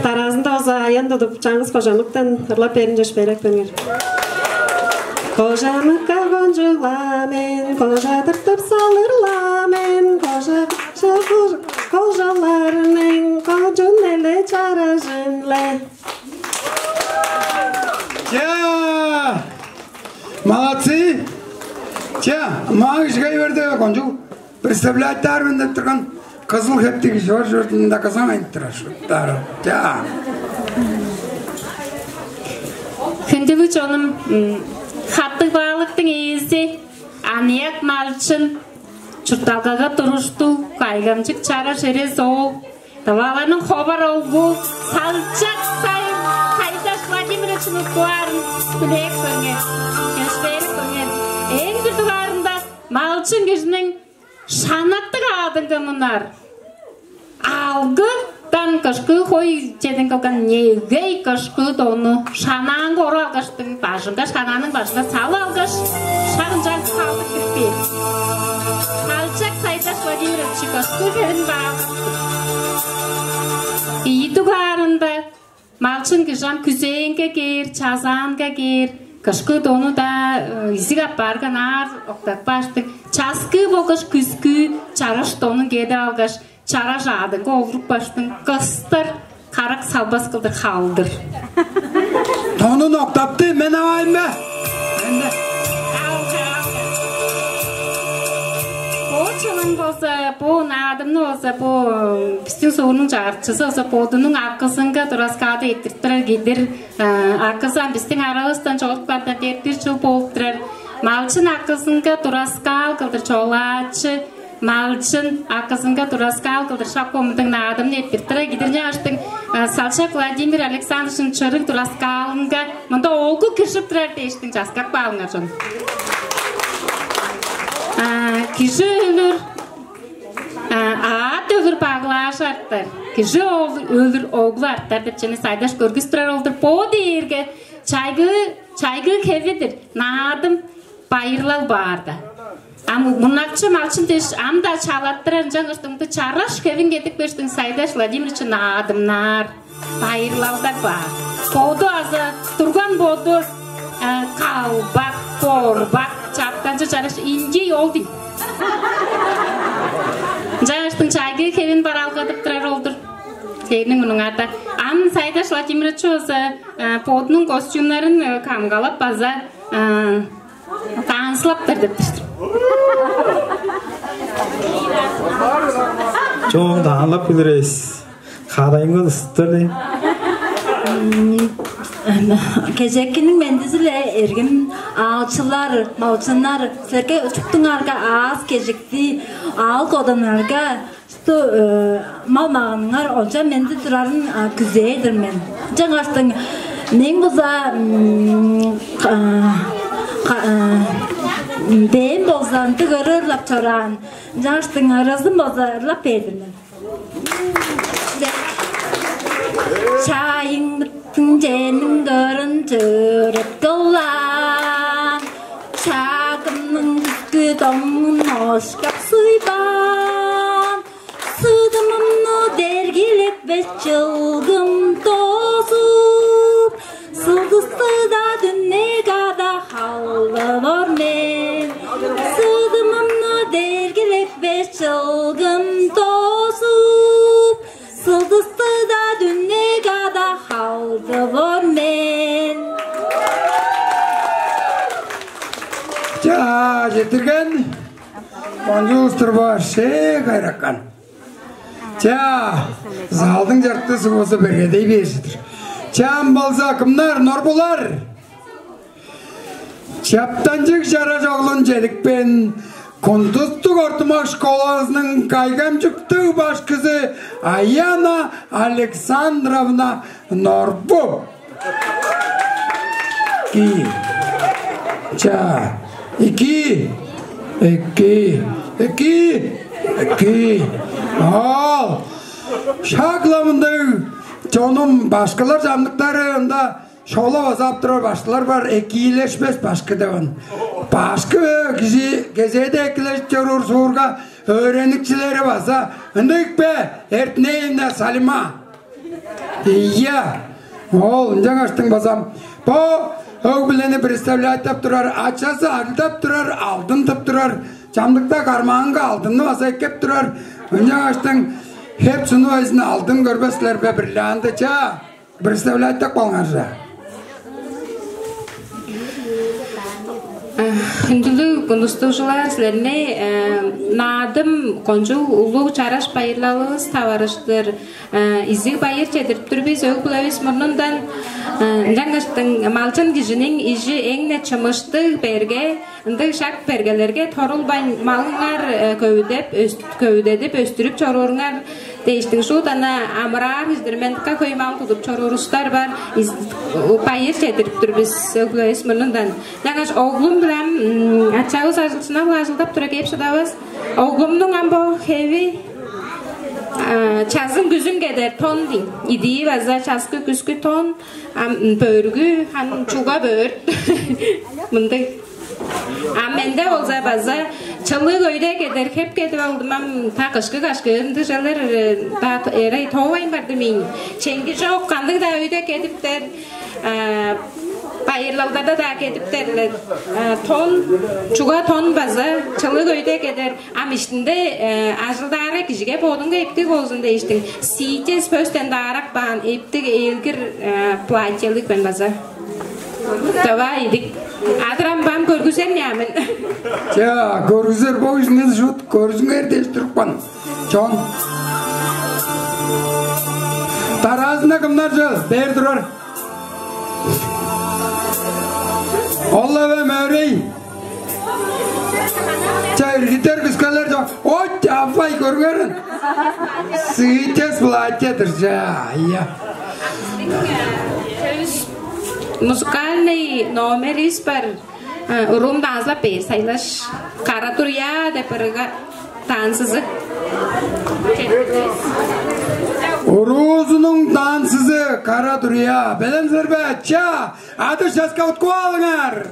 Дараазында болза аян тудуп, чаңгыс кожамыктан ырлап бээрин чөпшээреп көрүңер. Кожамыкка кончуг-ла мен, кожа тыртып салыр-ла мен, кожа, кожа, кожаларның кончуун эле чаражын-ле. Ча! Молодцы! Ча, маңгыжыгай берди, кончуг представлять аар мен деп турган кызыл хептиг кижи бар чордунда кызаң айтып турар шуптар. Ча. Хүндүлүг чонум, м, хаттыг баалыктың ээзи, аныяк малчын, чуртталгага туруштуг, кайгамчык чараш эрес оол, Тываларның ховар оглу Салчак Сай-, Сайдаш Владимировичини уткуп аарын хүлээп көрүңер, чөпшээреп көрүңер. Эң бир дугаарында малчын кижиниң шанактыг аадынга мунар. Алгыдан кышкы хой чеден кылган негей кышкы дону шанаанга оруп алгаштың, бажынга, шанааның бажынга салып алгаш, шак ынчаар салдып кирип бээр. Салчак Сайдаш Владимирович кышкы хевин баап. Ийи дугаарында малчын кижи ам күзээнге кээр, чазаанга кээр, кышкы дону-даа, э, изиг апаарга, ынаар октатпаштыг, часкыы болгаш күскүү чараш донун кедип алгаш, чараш аадынга олурупкаштың, кыстар карак салбас кылдыр халдыр. Тонун октапты, мен авайым бе? Мен бе? Бо чылын болза, бо наадымны болза, бо бистиң суурнуң чагырыкчызы болза бодунуң акызынга тураскаалды эрттирип турар кидир. Акызы ам бистиң аравыстан чоруп каанда бээр бир чыл болуп турар. Малчын акызынга тураскаал кылдыр чолаачы, малчын акызынга тураскаал кылдыр шак бо мындыг наадымны эрттирип турар кидир. Ынчангаштың Салчак Владимир Александровичиниң чырыг тураскаалынга мында оглу киржип турар дээштиң, часкап каалыңар, чон. А, кижи өлүр, а, аът өлүр, баглааш артар. Кижи ол-, өлүр, оглу артар деп чүвени Сайдаш көргүзүп турар ол-дур. Бо дээрге чайгыы, чайгыы хеви-дир. Наадым, байырлал баарда. Ам мунакчы малчын дээш ам-даа чалаттырар, ынчангаштың чараш хевин кедип кээштиң, Сайдаш Владимирович наадымнаар, байырлалдар баар. Боду азы турган боду, э, калбак, борбак, чаптанчы чараш индей ол дий. Ынчангаштың чайгыы хевин бараалгадып турар ол-дур. Сээриниң мурнуңарда. Ам Сайдаш Владимирович болза, э, бодунуң костюмнарын, э, камгалап база, э, танцылаптар деп тур. Чоң даанлап билир эвес. Кадайыңга ыстыр. Кежеккиниң мендизи-ле, эргим аалчылар, малчыннар, силерге шуптуңарга аас-кежикти, аал-коданыңарга шупту мал-маганыңар олча менди турарын күзээр-дир мен. Ынчангаштың мээң болза дээн болза ындыг ыры ырлап чораан. Ынчангаштың ырызын болза ырлап бээр-дир мен. Чайыңдың чениң кырын чырыткылаан, чаагымның күскү доңун ошкап суйбаан, сыдымымны дергилеп бе чылгым тоозуп, сылдысты-даа дүннег ада халдып ор мен. Сыдымымны дергилеп бе чылгым тоозуп, сылдысты-даа дүннег ада халдып ор мен. Чаа, четтирген. Кончуг улус-тур бо, шээ кайраккан. Чаа, залдың чартыызы болза бергедей бээр-дир. Чаа, ам болза кымнар, норбулар? Чаптанчыг чараш оглун чедипкен Кундустуг ортумак школазының кайгамчыктыг башкызы Аяна Александровна Норбу. Ки. Чаа. Эки. Эки. Эки. Эки. Ол. Шак-ла мындыг чонум, башкылар чамдыктары ында шола база ап турар башкылар бар, экийлешпес башкы деп ан. Башкы кижи кезээде экилежип чоруур суурга, өөреникчилери база ындыг бе, Эртинеевна Салима? Ийе. Ол ынчангаштың база бо өг-бүлени представлять деп турар, ачазы ажылдап турар, алдын тып турар, чамдыкта кармаанга алдынны база эккеп турар. Ынчангаштың хеп суну безин алдын көрбес силер бе, бриллианты, чаа? Представлять деп калыңар же. Хүндүлүг Кундустугжулар, силерни Наадым кончуг улуг чараш байырлалывыс таварыштыр изиг байыр чедирип тур бис өг-бүлевис мурнундан. Ынчангаштың малчын кижиниң ижи эң-не чымыштыг, берге, ындыг шак бергелерге торулбайн, малыңар көвүдеп, көвүдедип, өстүрүп чорууруңар дээштиң. Шуут ана амыраар кижи-дир мен, дыка хөй мал тудуп чоруур улустар бар. Байыр чедирип тур бис өг-бүлевис мурнундан. Ынчангаш оглум-биле ам ачавыс ажылчыннар-ла ажылдап тура кээп шыдавас. Оглумнуң ам бо хеви чазын-күзүн кедер тон дейн. Идии база часкы-күскү тон, ам бөргү, ам чуга бөрт. Мындыг. А менде болза база чылыг өйде кедер хеп кедип алдым, ам та кышкы-кашкы ындыг чылдар та эрей тоовайн барды мен. Чеңги чок, кандыг-даа өйде кедиптер, байырлалдарда-даа кедиптер. Тон, чуга тон база чылыг өйде кедер. Ам иштинде ажылдаарга кижиге бодунга эптиг болзун дээштиң, сиитес пөстен даарак баан эптиг ээлгир платьелиг мен база. Давай, идик. Адырам бам көргүзер няамын. Ча, көргүзер бо кижиңер шут көрзүңер дээш турупкан. Чон. Дараазында кымнар чыл? Бээр турар. Ол эве мөрей. Ча, иргитер кыскалар чок. Ой, давай көргөрүн. Сыйтес платье-дыр, ча, ия. Музыкальный номер ис бар. Урум даазылап бээр, сайлаш. Кара турья деп ырыга танцызы. Уруузунуң танцызы кара турья. Белен сырбе, ча, ады шаска уткуп алыңар.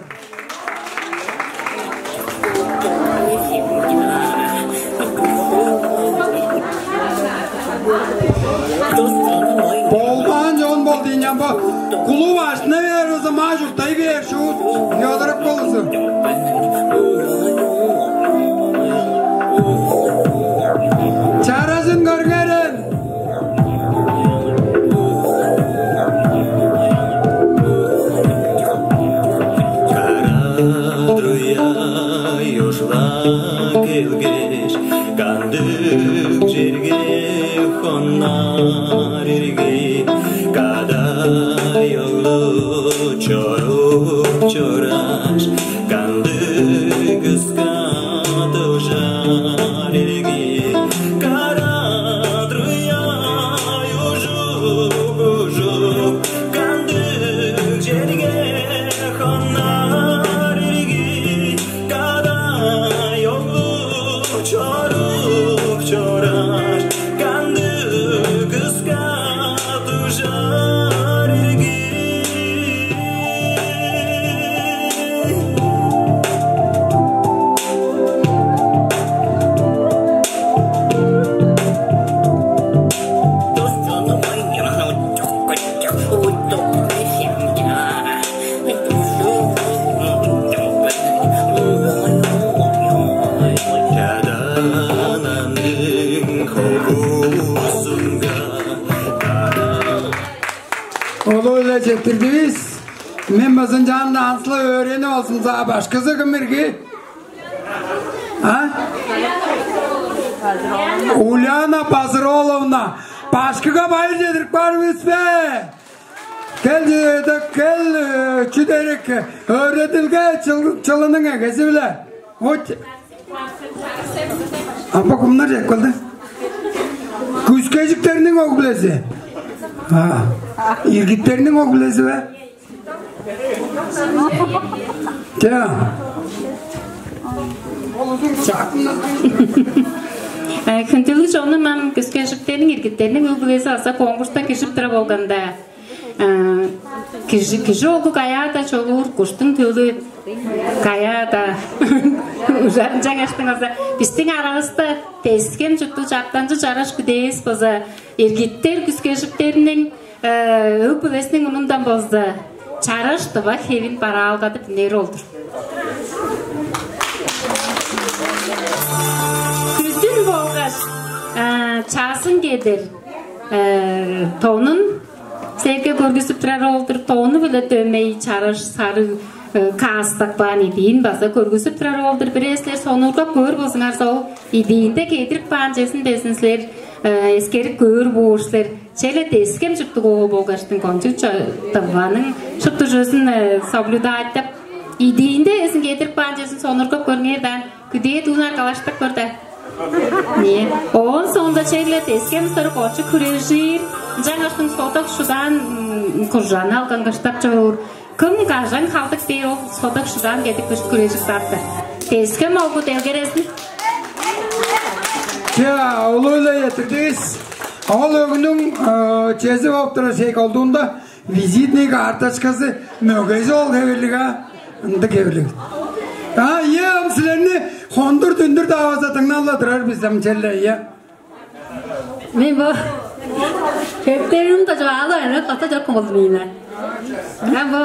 Болбаан чон бол дейн, бо кулуп ашына бээр болза, маа чурттай бээр шуут, ёдурап болзун. Чаразын көргерен. Чара турья ёшла келгеш, кандыг черге Чораш, кандыг кыска дужар ирги, кара дуруяй ужук-ужук, кандыг черге хонар ирги, кадай оглу чоруп чораш, кандыг кыска дужар ирги. Олу-ла четтирдивис. Мен базынчаанда анслы өөрени болзумза, башкызы кым ирги? А? Ульяна Базыроловна. Башкыга байыр чедирип каар бис бе? Кел, э, кел, э, чүдерик, э, өөредилге чыл-, чылының эгези-биле. От. Апа кумнар чек кылды? Күскежиктерниң оглези. А, иргиттерниң оглези бе? Ча. Э, хүндүлүг чонум, ам күскежиктерниң, иргиттерниң өг-бүлези база конкурста киржип тура болганда, э, кижи, кижи оглу каяада чогуур, куштуң төлү каяада. Ужарынчангаштың база бистиң аравыста дескен чутту чаптанчы чараш күдээс база иргиттер күскежиктерниң, э, өг-бүлезиниң мурнундан болза, чараш тыва хевин бараалгадып үнер ол-дур. Күзүн болгаш, э, чазын кедер, э, тонун силерге көргүзүп турар ол-дур. Тону-биле дөмей чараш сарыг, э, каастап каан идиин база көргүзүп турар ол-дур. Бирээзилер сонуургап көөр болзуңарза, ол идиинде кедирип каан чезин безин силер, э, эскерип көөр боор силер. Черле дескем чурттуг оол болгаштың кончуг чо-, Тываның шупту чүвезин, э, соблюдать деп, идиинде эзин кедирип каан чүвезин сонургап көрүңер даан. Күдээ дуунар калаштап көр да. Не? Оон соонда черле дескем сырык очук хүрежир. Ынчангаштың содак шудаан, м, куржаны алган кыштап чоруур. Кым кажан халдык дээр ол содак шудаан кедип күш-, хүрежип каапты. Дескем оглу делгерезин. Ча, олуйлай этирдивис. Ол өгүнүң, э, чези болуп турар шей колдуунда визитный карточказы мөгези ол хевирлиг, а? Ындыг хевирлиг. А, ийе, ам силерни хондур-дүндүр-даа база дыңнап-ла турар бис ам черле, ийе. Мен бо кептерим-даа чугаалап, аны ката чок болду мээң. А бо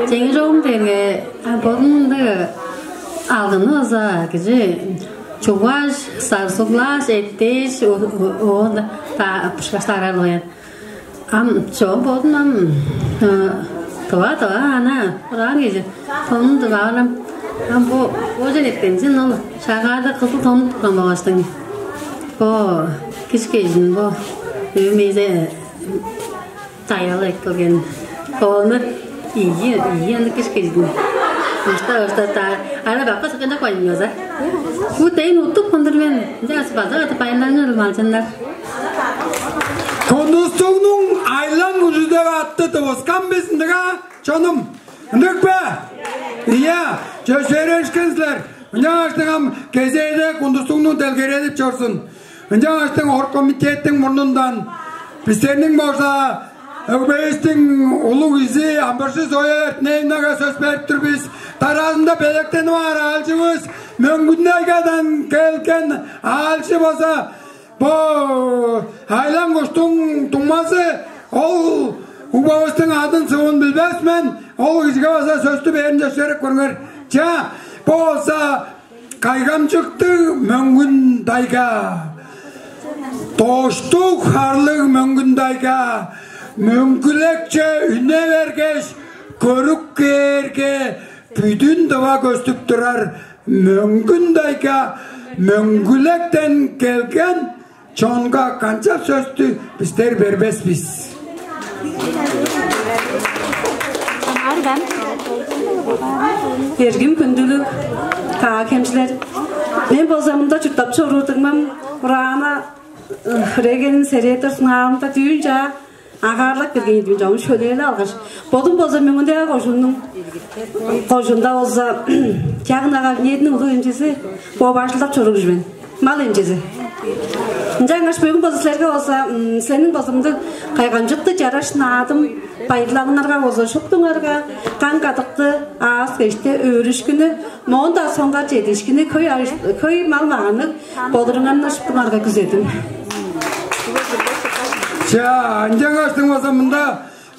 чеңи чогум дээрге, а, бодумнуң алдыны база кижи чугаш, сарсыглаш, эттеш, о-, о-, оон-даа бышкаш таралган. Ам чоом бодум ам, э, тыва, тыва, ана, ураан кижи, тонун тыва, ам, ам бо, бо чер эртензин ол шагаада кызыл тонун турган болгаштың. Бо киш кежин, бо өөмейзе даял эккелген. Ону ийи, ийи аны киш кежин. Ышта, ышта, та, ара бакка сыкканда коймаза. Бу дейин уттуп кындыр мен. Ынча база катып байырлаңар, малчыннар. Кундустугнуң айлан күжү деп атты тывыскан безин дыга, чонум. Ындыг бе? Ийе, чөпшээришкен силер. Ынчангаштың ам кезээде Кундустугну делгередип чорзун. Ынчангаштың оргкомитеттиң мурнундан бистерниң болза өгбевистиң улуг изи Амбыржы Зоя Эртинеевнага сөс берип тур бис. Дараазында белектенип аар аалчывыс, Мөңгүн-Тайгадан келген аалчы база бо айлан куштуң дуңмазы, ол угбавыстың адын-сывын билбес мен, ол кижиге база сөстү бээрин чөпшээреп көрүңер. Ча, бо болза кайгамчыктыг Мөңгүн-Тайга, доштуг харлыг Мөңгүн-Тайга, Мөңгүлекче үне бергеш, көрүк кээрге, бүдүн Тыва көстүп турар Мөңгүн-Тайга, Мөңгүлектен келген чонга канчап сөстү бистер бербес бис? Эргим хүндүлүг каак-хемчилер. Мен болза мында чурттап чоруур дуңмам Урана, э, хүрегенин серетер сыңаалымда дүүн чаа агаарлап келген ийдим, чогум шөлээлеп алгаш. Бодум болза Мөңгүн-Тайга кожууннуң, кожуунда болза чагын ага кабинетиниң улуг эмчизи бооп ажылдап чоруур кижи мен. Мал эмчизи. Ынчангаш бөгүн болза силерге болза, м, силерниң болза мындыг кайгамчыктыг чараш наадым байырлалыңарга болза шуптуңарга каң-кадыкты, аас-кежикти, өөрүшкүнү, моон-даа соңгаар чедиишкинни, хөй, хөй мал-маганныг болурунарны шуптуңарга күзедим. Чаа, ынчангаштың болза мында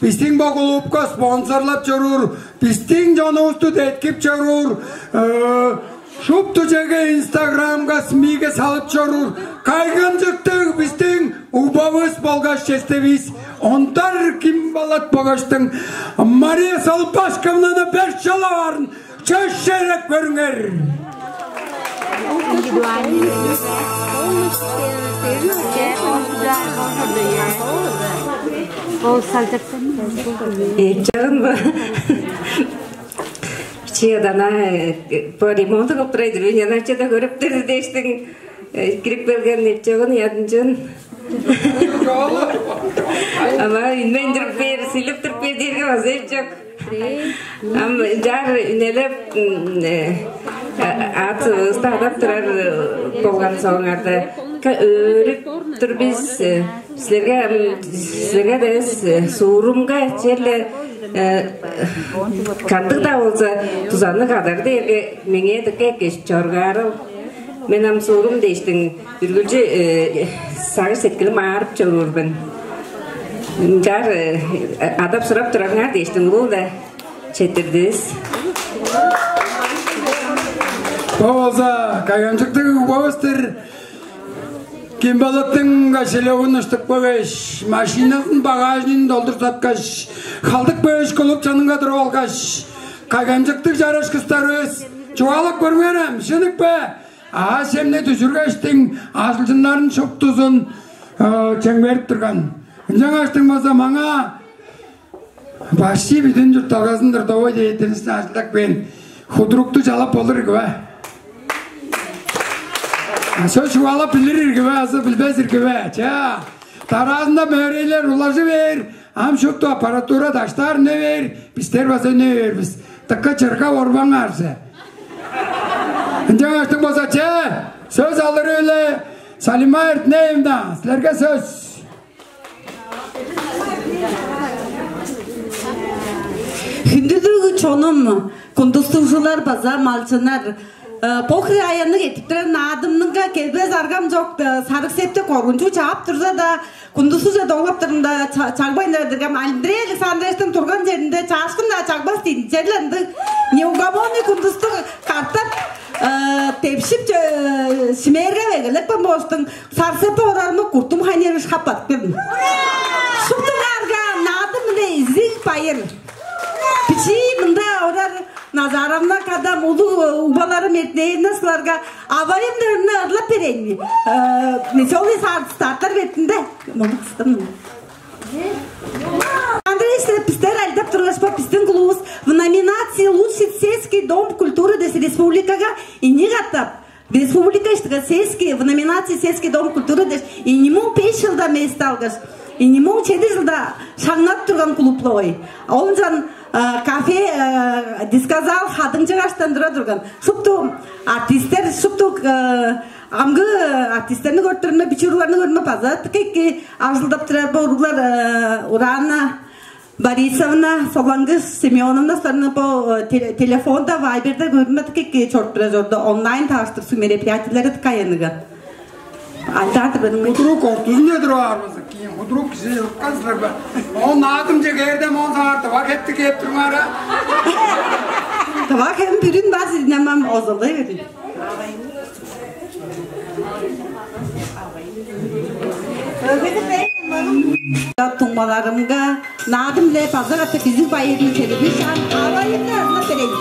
бистиң бо клубка спонсорлап чоруур, бистиң чонувусту деткип чоруур, э, шупту чеге Инстаграмга, СМИ-ге салып чоруур кайгамчыктыг бистиң угбавыс болгаш честевис Ондар Кимболат болгаштың Мария Салпашковнаны беш чыл аваарын чөпшээреп көрүңер. Ол салчактан. Эпчагын бу. Чиядана, э, по ремонту кылып турай-дыр, мен янарчада көрүптер дээштиң, э, кирип келген эпчагын ядынчын. Ама үнмейн туруп бээр, сүйлеп туруп бээр дээрге база эпчак. Ам ынчаар үнелеп, м, э, а-, аът-сывывысты адап турар, э, болган соңарда, ка-, өөрүп тур бис, э, силерге, м, силерге да эвес, э, суурумга черле, э, кандыг-даа болза, дузаны кадар дээрге, меңээ дыка экеш чоргаарыл. Мен ам суурум дээштиң үргүлчү, э, сагыш-сеткилим аарып чоруур мен. Ынчаар, э, адап-сурап турарыңар дээштиң улуу-ла четтирдивис. Бо болза кайгамчыктыг угбавыс-тыр. Кимболаттың кошелёгун уштуп көгеш, машиназын, багажнигин долдур саткаш, халдып көгеш, клуб чанынга туруп алгаш, кайгамчыктыг чараш кыстарывыс, чугаалап көрүңерем, шынып бе? Аъш-чемни дүжүргештиң, ажылчыннарын шуптузун, э, чемгерип турган. Ынчангаштың болза маңаа почти бүдүн чуртталгазын трудовой деятельностьтен ажылдап кээн худрукту чалап болур ирги бе? Сөс чугаалап билир ирги бе азы билбес ирги бе? Чаа, дараазында мөөрейлер улажы бээр, ам шупту аппаратура даштаар үне бээр, бистер база үне бээр бис. Дыка чыргап орбаңарже. Ынчангаштың болза, че, сөс алыры-биле Салима Эртинеевна, силерге сөс. Хүндүлүг чонум, кундустугжулар база малчыннар, э, бо хире аянныг эртип турар наадымныңга келбес аргам чок, э, сарыг септиг коргунчуг чаап турза-даа, кундустугже доглап турумда, ча-, чагбайн-даа диргем, Андрей Александровичтиң турган черинде чаашкын-даа чагбас дийин. Черле ындыг неугомонный кундустуг катап, э, депшип, чө-, шимээргеп эгелепкен болуштуң, сарсепи орарымны куртум хайнериш хап бадып келдим. Шуптуңарга наадым-биле изиг байыр. Бичии мында орар Назаровна, кадам улуг, э, угбаларым Эртинеевна, силарга авайым дөрүнү ырлап берейн. Э, солий сар-, старттар бетинде. Муну кыстым. Андрей, силер бистер алдап тургаш, бо бистиң клубувус в номинации «Лучший сельский дом культуры» дээш республикага ийи катап, республика иштиге сельский, в номинации «Сельский дом культуры» дээш, ийи муң беш чылда место алгаш, ийи муң чеди чылда шаңнап турган клуб-ла ой. Ол ынчан, э, кафе, э, дисказал хадыңчыгаштан тура турган. Шупту артисттер, шупту, э, амгы артисттерни көрүп турумда, бичии уругларны көрүмде, база дыка эки ажылдап турар бо уруглар, э, Урана Борисовна, Солаңгыс Семеновна, силерни бо, э, теле-, телефонда, вайберде көрүмде, дыка эки чоруп турар чорду, онлайн тааштырыышкын мероприятиелери дыка аянныг. Альдады бирин. Худурук ортузун эдирип аар болза, кийин худурук кижи чыткан силер бе? Оон наадымче кээрде, моон саңар тыва хепти кээп туруңар, а? Тыва хем бүрүн бар сиздин, амам озалдай берин. Дуңмаларымга наадым-биле база катап изиг байырын чедирбейн, шаан авайымны ырнап берейн.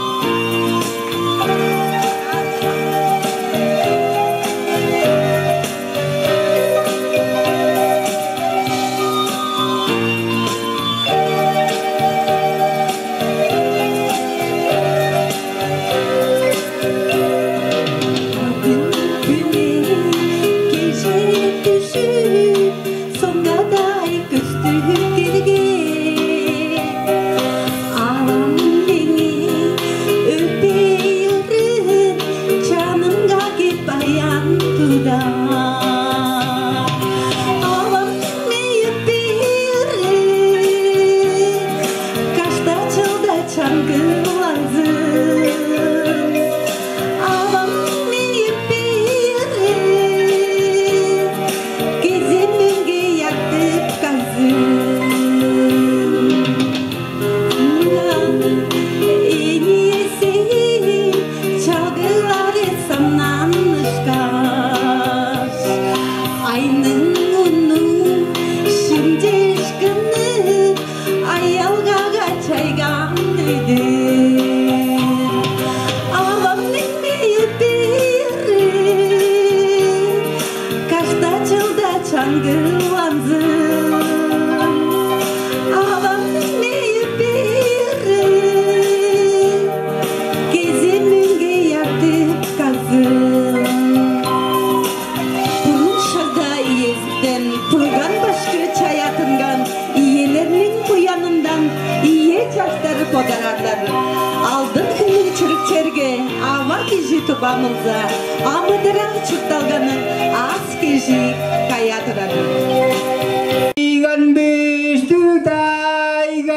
Чү тыва мылза, амыдырал чуртталганың аас-кежии кая турарыл? Ийган бештиг тайгалардан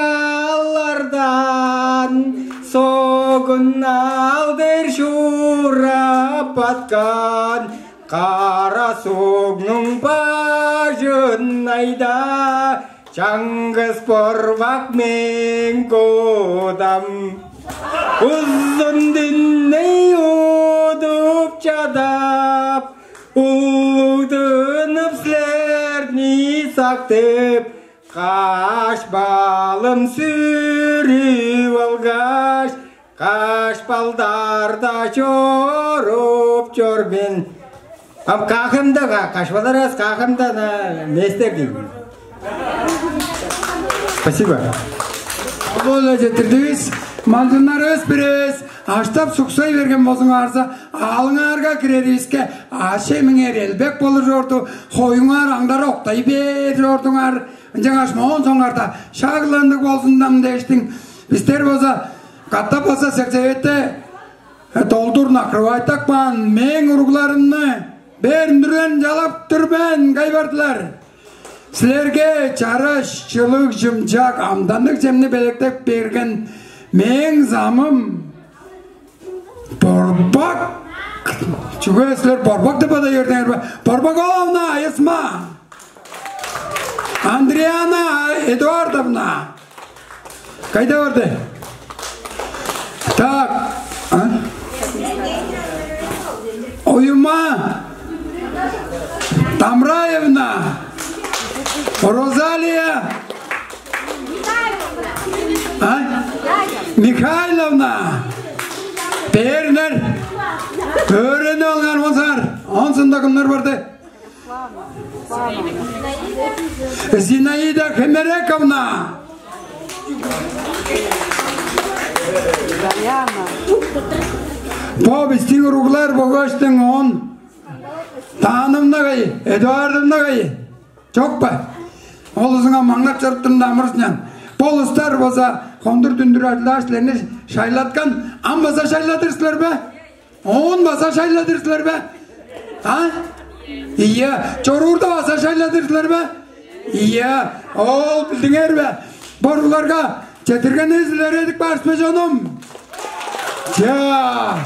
согун алдыр шуурап баткан кара сугнуң бажын айда чаңгыс борбак мээң кудам. Узун дүнней удуп чадап, улуг тынып силерни сактып, каш балым сүрүп алгаш, каш балдарда чоруп чор мен. Ам кахымда ка-, каш балдар аз кахымда на местер дейм. Спасибо. Ол-ла четтирдивис. Малчыннарывыс бирээвис аштап суксай берген болзуңарза, аалыңарга киреривиске аъш-чемиңер элбек болур чорду, хоюңар аңдара октай бээр чордуңар. Ынчангаш моон соңгарда шагландыг болзундам дээштиң, бистер болза катап база сельсоветте, э, долдур накрывайтап каан мээң уругларымны бээр үндүрген чалап тур мен, кай бардылар? Силерге чараш, чылыг, чымчак, амданныг чемни белеткеп берген мээң замым Борбак. Чүге силер Борбак деп адай бердиңер бе? Борбаковна Айысма. Андриана Эдуардовна. Кайда барды? Так. А? Оюма Дамраевна. Розалия. А? Михайловна. Бернер. Өөрени алган болзар. Онсунда кымнар барды? Зинаида Хемерековна. Бо бистиң уруглар болгаш-тың он. Таановна кайы, Эдуардовна кайы? Чок бе? Ол узунга маңнап чырыптырында амырыснян. Бо улустар болза хондур-дүндүр ажылдаар силерни шайлаткан, ам база шайладыр силер бе? Оон база шайладыр силер бе? А? Ийе, чоруурда база шайладыр силер бе? Ийе, ол билдиңер бе? Боругларга четтиргени силер эдип каарыс бе, чонум? Чаа,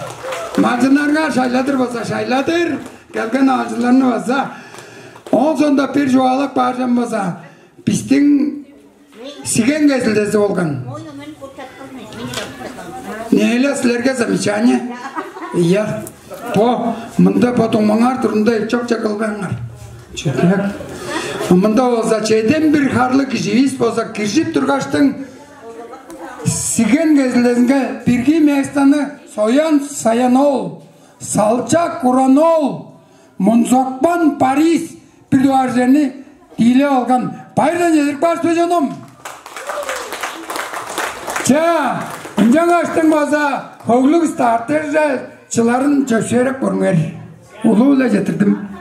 малчыннарга шайладыр база шайладыр, келген аалчыларны база. Оон соонда бир чугаалап кааржам база. Бистиң Сиген кезилдези болган. Нээле силерге замечание. Ийе. Бо мында бо дуңмаңар турунда чок-чок кылбаңар. Чүдек. Мында болза чеден бир харлыг киживис болза киржип тургаштың сиген кезилдезинге бирги местаны Соян Саян-оол, Салчак Уран-оол, Мунзакпан Парис бир дугаар черни тиилеп алган. Байырдан чедирип кааш бе, чонум? Чаа, ынчангаштың база хөглүг стартер чыларын чөпшээреп көрүңер. Улуу-биле четтирдим.